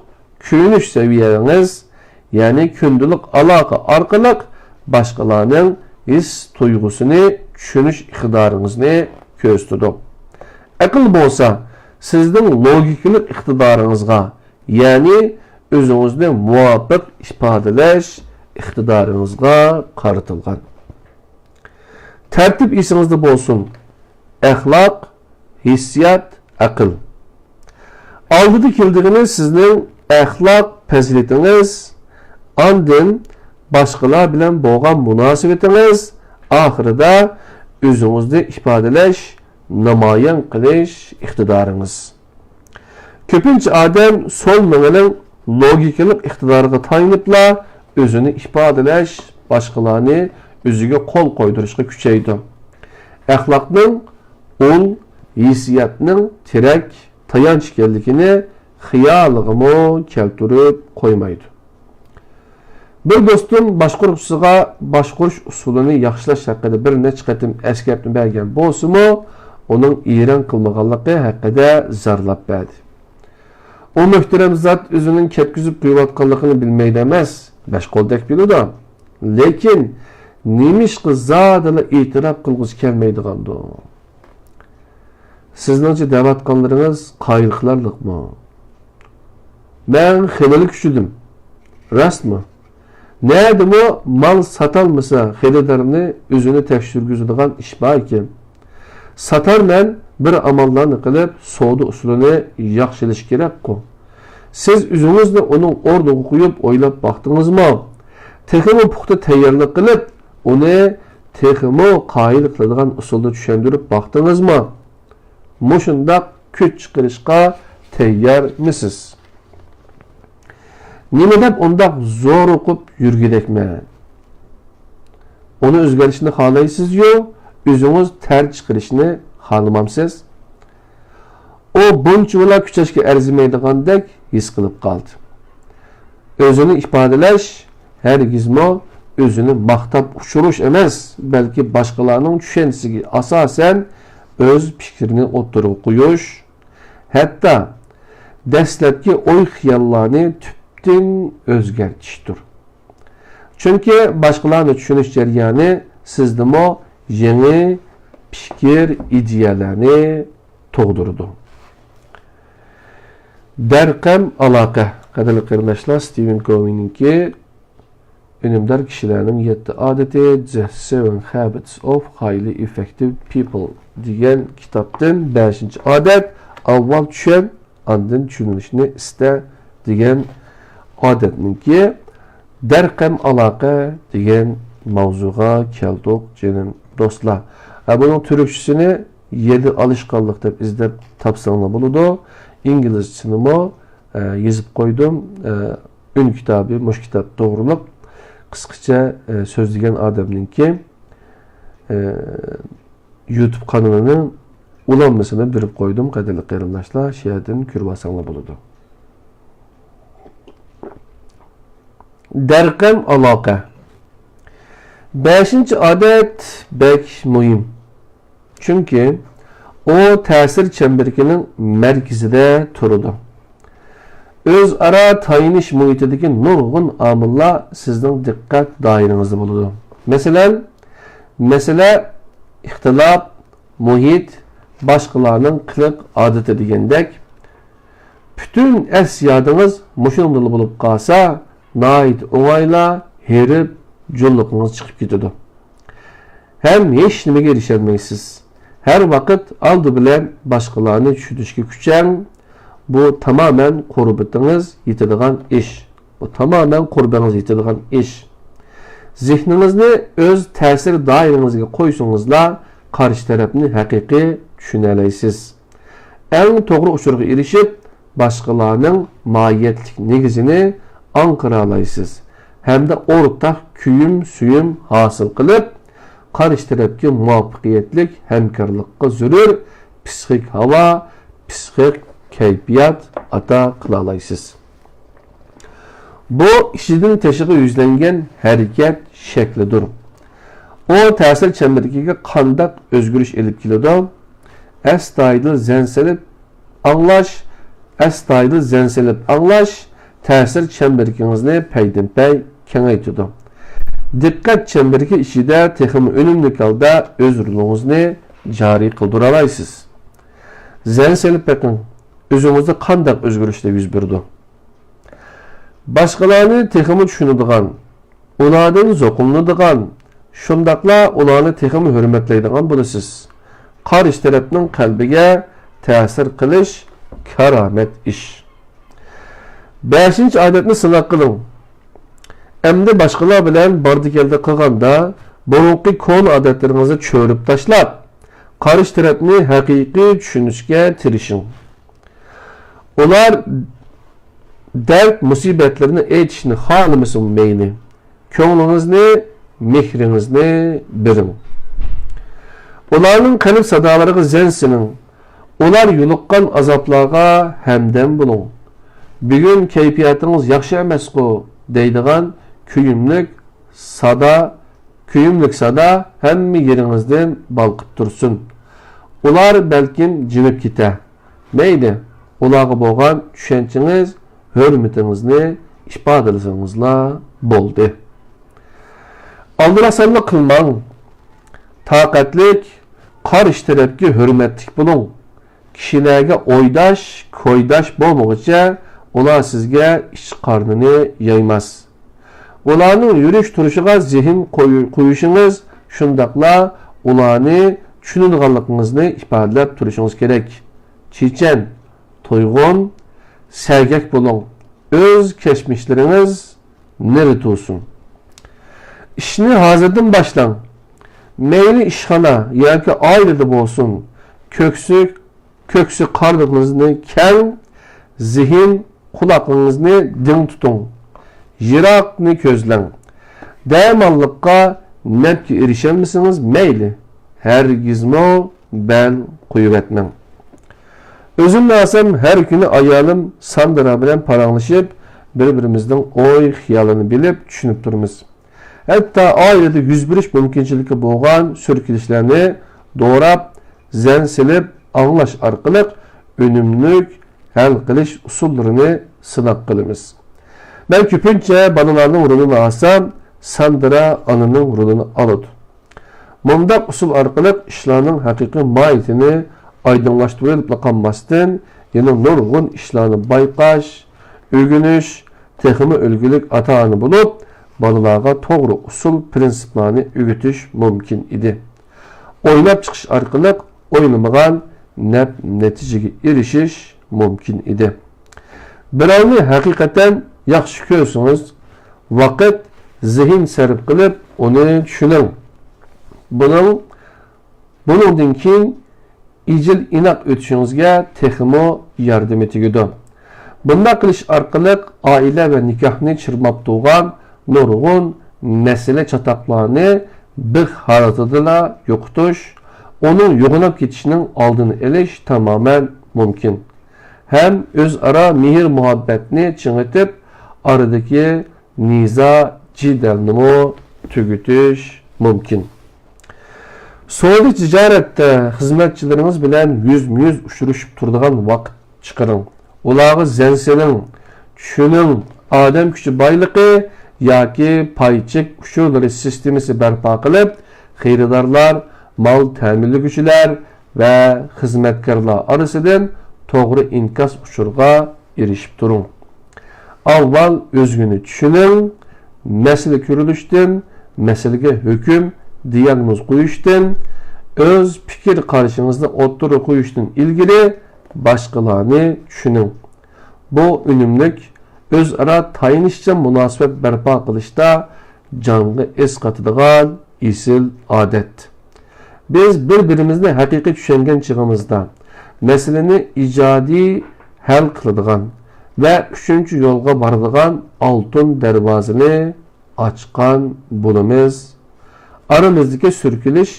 كۆيۈنۈش سەۋىيەڭىز، يەنى كۈندىلىك ئالاقە ئارقىلىق باشقىلارنىڭ ھېس-تۇيغۇسىنى چۈشىنىش ئىقتىدارىڭىزنى كۆرسىتىدۇ. ئەقىل بولسا سىزنىڭ لوگىكىلىق ئىقتىدارىڭىزغا، يەنى ئۆزىڭىزنى مۇۋاپىق ئىپادىلەش ئىقتىدارىڭىزغا قارىتىلغان. تەرتىپ ئېسىڭىزدە بولسۇن. ئەخلاق، ھېسسىيات، ئەقىل. ئالدىدا كېلىدىغىنى سىزنىڭ ئەخلاق پەزىلىتىڭىز، ئاندىن باشقىلار بىلەن بولغان مۇناسىۋىتىڭىز، ئاخىرىدا ئۆزىڭىزنى ئىپادىلەش، نامايان قىلىش ئىقتىدارىڭىز. كۆپىنچە ئادەم سول مېڭىنىڭ لوگىكىلىق ئىقتىدارىغا تايىنىپلا ئۆزىنى ئىپادىلەش، باشقىلارنى ئۆزىگە قول قويدۇرۇشقا كۈچەيدۇ. ئەخلاقنىڭ ئۇل، ھېسسىياتنىڭ تىرەك، تايانچ ئىكەنلىكىنى خىيالىغىمۇ كەلتۈرۈپ قويمايدۇ. بىر دوستۇم باشقۇرغۇچىسىغا باشقۇرۇش ئۇسۇلىنى ياخشىلاش ھەققىدە بىر نەچچە قېتىم ئەسكەرتمە بەرگەن بولسىمۇ، ئۇنىڭ ئېرەن قىلمىغانلىقى ھەققىدە زارلاپ بەردى. ئۇ مۆھتەرەم زات ئۆزىنىڭ كەتكۈزۈپ قويۇۋاتقانلىقىنى بىلمەيدۇ ئەمەس، بەش قولدەك بىلىدۇ. لېكىن نېمىشقا زادىلا ئېتىراپ قىلغۇسى كەلمەيدىغاندۇ؟ سىزنىڭچە دەۋاتقانلىرىڭىز قايىل قىلارلىقمۇ؟ مەن خېلىلا كۈچىدىم. راستمۇ؟ نەدىمۇ مال ساتالمىسا، خېرىدارنى ئۆزىنى تەكشۈرگۈزىدىغان ئىش باركەن. ساتارمەن بىر ئاماللارنى قىلىپ، سودا ئۇسۇلىنى ياخشىلىشى كېرەكقۇ. سىز ئۆزىڭىزنى ئۇنىڭ ئورنىغا قويۇپ ئويلاپ باقتىڭىزمۇ؟ تېخىمۇ پۇختا تەييارلىق قىلىپ، ئۇنى تېخىمۇ قايىل قىلىدىغان ئۇسۇلدا چۈشەندۈرۈپ باقتىڭىزمۇ؟ مۇشۇنداق كۈچ چىقىرىشقا تەييارمىسىز؟ نېمە دەپ ئۇنداق زورۇقۇپ يۈرگۈدەكمەن؟ ئۇنى ئۆزگەرتىشنى خالايسىزيۇ، ئۆزىڭىز تەر چىقىرىشنى خالىمامسىز؟ ئۇ بۇنچىۋالا كۈچەشكە ئەرزىمەيدىغاندەك ھېس قىلىپ قالدى. ئۆزىنى ئىپادىلەش ھەرگىزمۇ ئۆزىنى ماختاپ ئۇچۇرۇش ئەمەس، بەلكى باشقىلارنىڭ چۈشەنچىسىگە ئاساسەن ئۆز پىكرىنى ئوتتۇرىغا قويۇش، ھەتتا دەسلەپكى ئوي-خىياللارنى تۈپتىن ئۆزگەرتىشتۇر. چۈنكى باشقىلارنى چۈشىنىش جەريانى سىزدىمۇ يېڭى پىكىر، ئىدىيەلەرنى تۇغدۇرىدۇ. دەرقەم ئالاقە. قەدىرلىك قېرىنداشلار، ستىۋېن كوۋىنىڭكى ئۈنۈمدار كىشىلەرنىڭ يەتتە ئادىتى، The Seven Habits of Highly Effective People دېگەن كىتابتىن بەشىنچى ئادەت، ئاۋۋال چۈشەن، ئاندىن چۈشىنىشنى ئىستە دېگەن ئادەتنىڭكى دەرقەم ئالاقە دېگەن ماۋزۇغا كەلدۇق، جېنىم دوستلار. ھە، بۇنىڭ تۈركچىسىنى يېدە ئالىشقانلىق دەپ ئىزدەپ تاپساڭلار بولىدۇ. ئىنگلىزچىسىنىمۇ، ئە، يېزىپ قويدۇم. ئە، ئۈن كىتابى، مۇشۇ كىتاب توغرۇلۇق قىسقىچە، ئە، سۆزلىگەن ئادەمنىڭكى، ئە، يۇتۇب قانىلىنىڭ ئۇلانمىسىنى بېرىپ قويدۇم، قەدىرلىك قېرىنداشلار، شۇ يەردىن كۆرۈۋالساڭلار بولىدۇ. دەرقەم ئالاقە. بەشىنچى ئادەت بەك مۇھىم. چۈنكى ئۇ تەسىر چەمبىرىكىنىڭ مەركىزىدە تۇرىدۇ. ئۆزئارا تايىنىش مۇھىتىدىكى نۇرغۇن ئامىللار سىزنىڭ دىققەت دائىرىڭىزدە بولىدۇ. مەسىلەن، مەسىلە، ئىختىلاپ، مۇھىت، باشقىلارنىڭ قىلىق ئادىتى دېگەندەك، پۈتۈن ئەس يادىڭىز مۇشۇنىڭدىلا بولۇپ قالسا، ناھايىتى ئوڭايلا ھېرىپ، جۇللۇقىڭىز چىقىپ كېتىدۇ. ھەم ھېچنېمىگە ئېرىشەلمەيسىز. ھەر ۋاقىت ئالدى بىلەن باشقىلارنى چۈشىنىشكە كۈچەڭ. بۇ تامامەن قۇربىتىڭىز يېتىدىغان ئىش. بۇ تامامەن قۇربىڭىز يېتىدىغان ئىش. زېھنىڭىزنى ئۆز تەسىر دائىرىڭىزگە قويسىڭىزلا، قارشى تەرەپنى ھەقىقىي چۈشىنەلەيسىز. ئەڭ توغرا ئۇچۇرغا ئېرىشىپ، باشقىلارنىڭ ماھىيەتلىك نېگىزىنى ئاڭقىرالايسىز ھەمدە ئورتاق كۆيۈم سۆيۈم ھاسىل قىلىپ، قارشى تەرەپكە مۇۋەپپەقىيەتلىك ھەمكارلىققا زۆرۈر پىسخىك ھاۋا، پىسخىك كەيپىيات ئاتا قىلالايسىز. بۇ ئىچىدىن تېشىغا يۈزلەنگەن ھەرىكەت شەكلىدۇر. ئۇ تەسىر چەمبىرىكىگە قانداق ئۆزگىرىش ئېلىپ كېلىدۇ؟ ئەستايىدىل زەن سېلىپ ئاڭلاش، ئەستايىدىل زەن سېلىپ ئاڭلاش تەسىر چەمبىرىكىڭىزنى پەيدىنپەي كېڭەيتىدۇ. دىققەت چەمبىرىكى ئىچىدە تېخىمۇ ئۈنۈملۈك ھالدا ئۆز رولىڭىزنى جارى قىلدۇرالايسىز. زەن سېلىپ بېقىڭ، ئۆزىڭىزدە قانداق ئۆزگىرىشلەر يۈز بېرىدۇ؟ باشقىلارنى تېخىمۇ چۈشىنىدىغان، ئۇلاردىن زوقۇملىنىدىغان، شۇنداقلا ئۇلارنى تېخىمۇ ھۆرمەتلەيدىغان بولىسىز. قارشى تەرەپنىڭ قەلبىگە تەسىر قىلىش كارامەت ئىش. بەشىنچى ئادەتنى سىناق قىلىڭ. ئەمدى باشقىلار بىلەن باردى-كەلدى قىلغاندا، بۇرۇنقى كونا ئادەتلىرىڭىزنى چۆرۈپ تاشلاپ، قارشى تەرەپنى ھەقىقىي چۈشىنىشكە تىرىشىڭ. ئۇلار دەرد-مۇسىبەتلىرىنى ئېيتىشنى خالىمىسىمۇ مەيلى، كۆڭلىڭىزنى، مېھرىڭىزنى بېرىڭ. ئۇلارنىڭ قەلب سادالىرىغا زەن سېلىڭ. ئۇلار يولۇققان ئازابلارغا ھەمدەم بولۇڭ. بۈگۈن كەيپىياتىڭىز ياخشى ئەمەسقۇ دەيدىغان كۆيۈملۈك سادا، كۆيۈملۈك سادا ھەممە يېرىڭىزدىن بالقىپ تۇرسۇن. ئۇلار بەلكىم جىمىپ كېتە. مەيلى، ئۇلارغا بولغان چۈشەنچىڭىز، ھۆرمىتىڭىزنى ئىپادىلىسىڭىزلا بولدى. ئالدىراسانلىق قىلماڭ. تاقەتلىك، قارشى تەرەپكە ھۆرمەتلىك بولۇڭ. كىشىلەرگە ئويداش، كويداش بولمىغۇچە، ئۇلار سىزگە ئىچ-قارنىنى يايماس. ئۇلارنىڭ يۈرۈش-تۇرۇشىغا زېھىن قويۇ-، قويۇشىڭىز، شۇنداقلا ئۇلارنى چۈشىنىدىغانلىقىڭىزنى ئىپادىلەپ تۇرۇشىڭىز كېرەك. چېچەن، تويغۇن، سەگەك بولۇڭ. ئۆز كەچمىشلىرىڭىز نېرى تۇرسۇن. ئىشنى ھازىردىن باشلاڭ. مەيلى ئىشخانا ياكى ئائىلىدە بولسۇن، كۆكسى، كۆكسى قارنىڭىزنى كەڭ، زېھىن قۇلاقىڭىزنى دىڭ تۇتۇڭ. يىراقنى كۆزلەڭ. دەماللىققا، نەپكە ئېرىشەلمىسىڭىز مەيلى، ھەرگىزمۇ بەل قويۇۋەتمەڭ. ئۆزۈمنى ئالسام، ھەر كۈنى ئايالىم ساندرا بىلەن پاراڭلىشىپ، بىر-بىرىمىزنىڭ ئوي-خىيالىنى بىلىپ، چۈشىنىپ تۇرىمىز. ھەتتا ئائىلىدە يۈز بېرىش مۇمكىنچىلىكى بولغان سۈركىلىشلەرنى دوراپ، زەن سېلىپ ئاڭلاش ئارقىلىق ئۈنۈملۈك ھەل قىلىش ئۇسۇللىرىنى سىناق قىلىمىز. مەن كۆپىنچە بالىلارنىڭ رولىنى ئالسام، ساندرا ئانىنىڭ رولىنى ئالىدۇ. مۇنداق ئۇسۇل ئارقىلىق ئىشلارنىڭ ھەقىقىي ماھىيىتىنى ئايدىڭلاشتۇرۇۋېلىپلا قالماستىن، يەنە نۇرغۇن ئىشلارنى بايقاش، ئۆگىنىش، تېخىمۇ ئۈلگىلىك ئاتا-ئانا بولۇپ، بالىلارغا توغرا ئۇسۇل، پىرىنسىپلارنى ئۆگىتىش مۇمكىن ئىدى. ئويلاپ چىقىش ئارقىلىق ئويلىمىغان نەپ نەتىجىگە ئېرىشىش مۇمكىن ئىدى. بىراۋنى ھەقىقەتەن ياخشى كۆرسىڭىز، ۋاقىت، زېھىن سەرپ قىلىپ ئۇنى چۈشىنىڭ. بۇنىڭ، بۇنىڭدىن كېيىن ئىجىل ئىناق ئۆتۈشىڭىزگە تېخىمۇ ياردىمى تېگىدۇ. بۇنداق قىلىش ئارقىلىق ئائىلە ۋە نىكاھنى چىرماپ تۇرغان نۇرغۇن مەسىلە چاتاقلارنى بىخ ھالىتىدىلا يوقىتىش، ئۇنىڭ يوغىناپ كېتىشىنىڭ ئالدىنى ئېلىش تامامەن مۇمكىن. ھەم ئۆزئارا مېھىر-مۇھەببەتنى چىڭىتىپ، ئارىدىكى نىزا، جېدەلنىمۇ تۈگىتىش مۇمكىن. سودا تىجارەتتە خىزمەتچىلىرىڭىز بىلەن يۈزمۇ يۈز ئۇچرىشىپ تۇرىدىغان ۋاقىت چىقىرىڭ. ئۇلارغا زەن سېلىڭ، چۈشىنىڭ، ئادەم كۈچى بايلىقى ياكى پاي چېك ئۇچۇرلىرى سىستېمىسى بەرپا قىلىپ، خېرىدارلار، مال تەمىنلىگۈچىلەر ۋە خىزمەتكارلار ئارىسىدىن توغرا ئىنكاس ئۇچۇرىغا ئېرىشىپ تۇرۇڭ. ئاۋۋال ئۆزىگىنى چۈشىنىڭ، مەسىلە كۆرۈلۈشتىن مەسىلىگە ھۆكۈم، دىياگنوز قويۇشتىن، ئۆز پىكىر قارىشىڭىزنى ئوتتۇرىغا قويۇشتىن ئىلگىرى باشقىلارنى چۈشىنىڭ. بۇ ئۈنۈملۈك، ئۆزئارا تايىنىشچان مۇناسىۋەت بەرپا قىلىشتا جانغا ئېسقاتىدىغان ئېسىل ئادەت. بىز بىر-بىرىمىزنى ھەقىقىي چۈشەنگەن چېغىمىزدا، مەسىلىنى ئىجادىي ھەل قىلىدىغان ۋە ئۈچىنچى يولغا بارىدىغان ئالتۇن دەرۋازىنى ئاچقان بولىمىز. ئارىمىزدىكى سۈركىلىش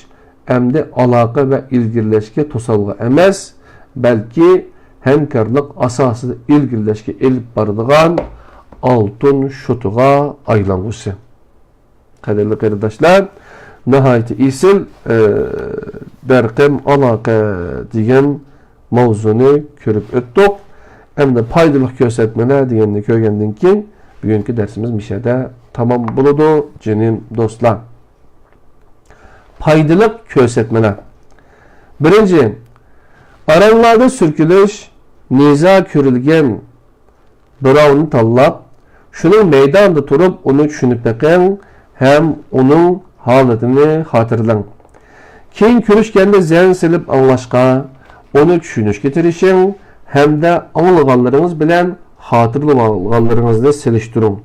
ئەمدى ئالاقە ۋە ئىلگىرىلەشكە توسالغۇ ئەمەس، بەلكى ھەمكارلىق ئاساسىدا ئىلگىرىلەشكە ئېلىپ بارىدىغان ئالتۇن شوتىغا ئايلانغۇسى. قەدىرلىك قېرىنداشلار، ناھايىتى ئېسىل، ئە، بەرقەم ئالاقە دېگەن ماۋزۇنى كۆرۈپ ئۆتتۇق. ئەمدى پايدىلىق كۆرسەتمىلەر دېگەننى كۆرگەندىن كېيىن، بۈگۈنكى دەرسىمىز مۇشۇ يەردە تامام بولىدۇ، جېنىم دوستلار. پايدىلىق كۆرسەتمىلەر. بىرىنچى، ئاراڭلاردا سۈركىلىش، نىزا كۆرۈلگەن بىراۋنى تاللاپ، شۇنىڭ مەيدانىدا تۇرۇپ ئۇنى چۈشىنىپ بېقىڭ ھەم ئۇنىڭ ھالىتىنى خاتىرىلەڭ. كېيىن كۆرۈشكەندە زەن سېلىپ ئاڭلاشقا، ئۇنى چۈشىنىشكە تىرىشىڭ ھەمدە ئاڭلىغانلىرىڭىز بىلەن خاتىرىلىۋالغانلىرىڭىزنى سېلىشتۇرۇڭ.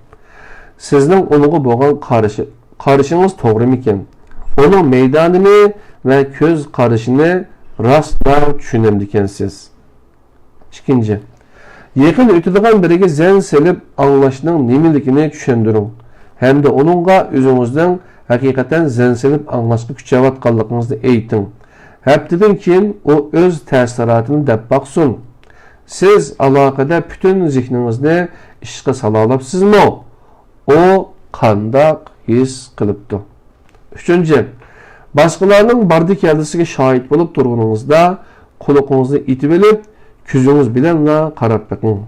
سىزنىڭ ئۇنىڭغا بولغان قارىشى، قارىشىڭىز توغرىمىكەن؟ ئۇنىڭ مەيدانىنى ۋە كۆز قارىشىنى راستلا چۈشىنەمدىكەنسىز؟ ئىككىنچى، يېقىن ئۆتىدىغان بىرىگە زەن سېلىپ ئاڭلاشنىڭ نېمىلىكىنى چۈشەندۈرۈڭ ھەمدە ئۇنىڭغا ئۆزىڭىزنىڭ ھەقىقەتەن زەن سېلىپ ئاڭلاشقا كۈچەۋاتقانلىقىڭىزنى ئېيتىڭ. ھەپتىدىن كېيىن ئۇ ئۆز تەسىراتىنى دەپ باقسۇن. سىز ئالاقىدە پۈتۈن زېھنىڭىزنى ئىشقا سالالاپسىزمۇ؟ ئۇ قانداق ھېس قىلىپتۇ؟ ئۈچىنچى، باشقىلارنىڭ باردى-كەلدىسىگە شاھىت بولۇپ تۇرغىنىڭىزدا، قۇلىقىڭىزنى ئېتىۋېلىپ، كۆزىڭىز بىلەنلا قاراپ بېقىڭ.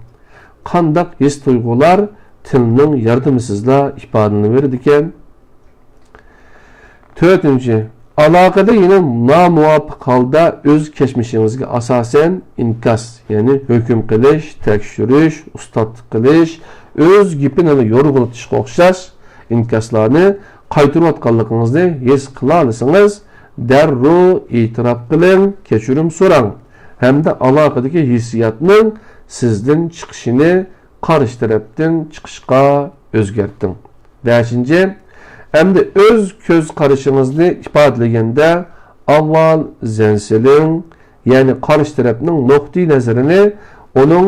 قانداق ھېس-تۇيغۇلار تىلنىڭ ياردىمىسىزلا ئىپادىلىنىۋېرىدىكەن؟ تۆتىنچى، ئالاقىدە يەنە نامۇۋاپىق ھالدا ئۆز كەچمىشىڭىزگە ئاساسەن ئىنكاس، يەنى ھۆكۈم قىلىش، تەكشۈرۈش، ئۇستاتلىق قىلىش، ئۆز گېپىنى يورغىلىتىشقا ئوخشاش ئىنكاسلارنى قايتۇرۇۋاتقانلىقىڭىزنى ھېس قىلالىسىڭىز، دەررۇ ئېتىراپ قىلىڭ، كەچۈرۈم سوراڭ ھەمدە ئالاقىدىكى ھېسسىياتنىڭ سىزدىن چىقىشىنى قارشى تەرەپتىن چىقىشقا ئۆزگەرتىڭ. بەشىنچى، ئەمدى ئۆز كۆز قارىشىڭىزنى ئىپادىلىگەندە ئاۋۋال زەن سېلىڭ، يەنى قارشى تەرەپنىڭ نۇقتىئىنەزىرىنى ئۇنىڭ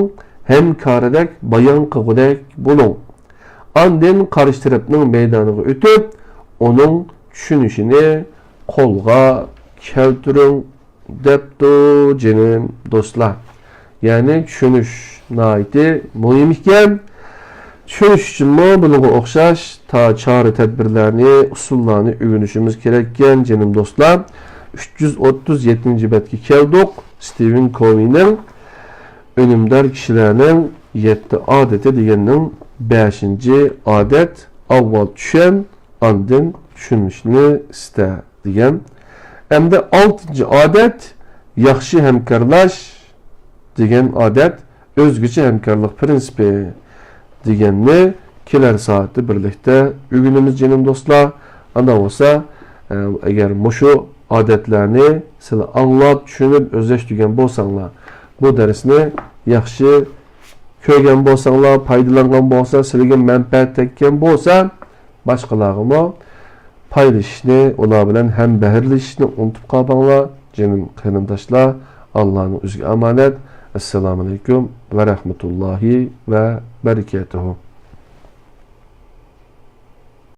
ھەمكارىدەك بايان قىلغۇدەك بولۇڭ. ئاندىن قارشى تەرەپنىڭ مەيدانىغا ئۆتۈپ، ئۇنىڭ چۈشىنىشىنى قولغا كەلتۈرۈڭ، دەپتۇ، جېنىم دوستلار. يەنى چۈشىنىش ناھايىتى مۇھىم ئىكەن. چۈشىنىش ئۈچۈنمۇ بۇنىڭغا ئوخشاش تا چارە-تەدبىرلەرنى، ئۇسۇللارنى ئۆگىنىشىمىز كېرەككەن، جېنىم دوستلار. ئۈچ يۈز ئوتتۇز يەتتىنچى بەتكە كەلدۇق. ستىۋېن كوۋىنىڭ ئۈنۈمدار كىشىلەرنىڭ يەتتە ئادىتى دېگەننىڭ بەشىنچى ئادەت، ئاۋۋال چۈشەن، ئاندىن چۈشىنىشنى ئىستە. دېگەن. ئەمدى ئالتىنچى ئادەت، ياخشى ھەمكارلاش دېگەن ئادەت، ئۆزگىچە ھەمكارلىق پىرىنسىپى دېگەننى كېلەر سائەتتە بىرلىكتە ئۆگىنىمىز، جېنىم دوستلار. ئانداق بولسا، ئە، ئەگەر مۇشۇ ئادەتلەرنى سىلەر ئاڭلاپ، چۈشىنىپ، ئۆزلەشتۈرگەن بولساڭلار، بۇ دەرسنى ياخشى كۆرگەن بولساڭلار، پايدىلانغان بولسا، سىلەرگە مەنپەئەت تەگكەن بولسا، باشقىلارغىمۇ پايلىشىشنى، ئۇلار بىلەن ھەمبەھىرلىشىشنى ئۇنتۇپ قالماڭلار، جېنىم قېرىنداشلار. ئاللانىڭ ئۆزىگە ئامانەت. ئەسسالامۇ ئەلەيكۇم ۋە رەھمەتۇللاھى ۋە بەرىكاتۇھۇ.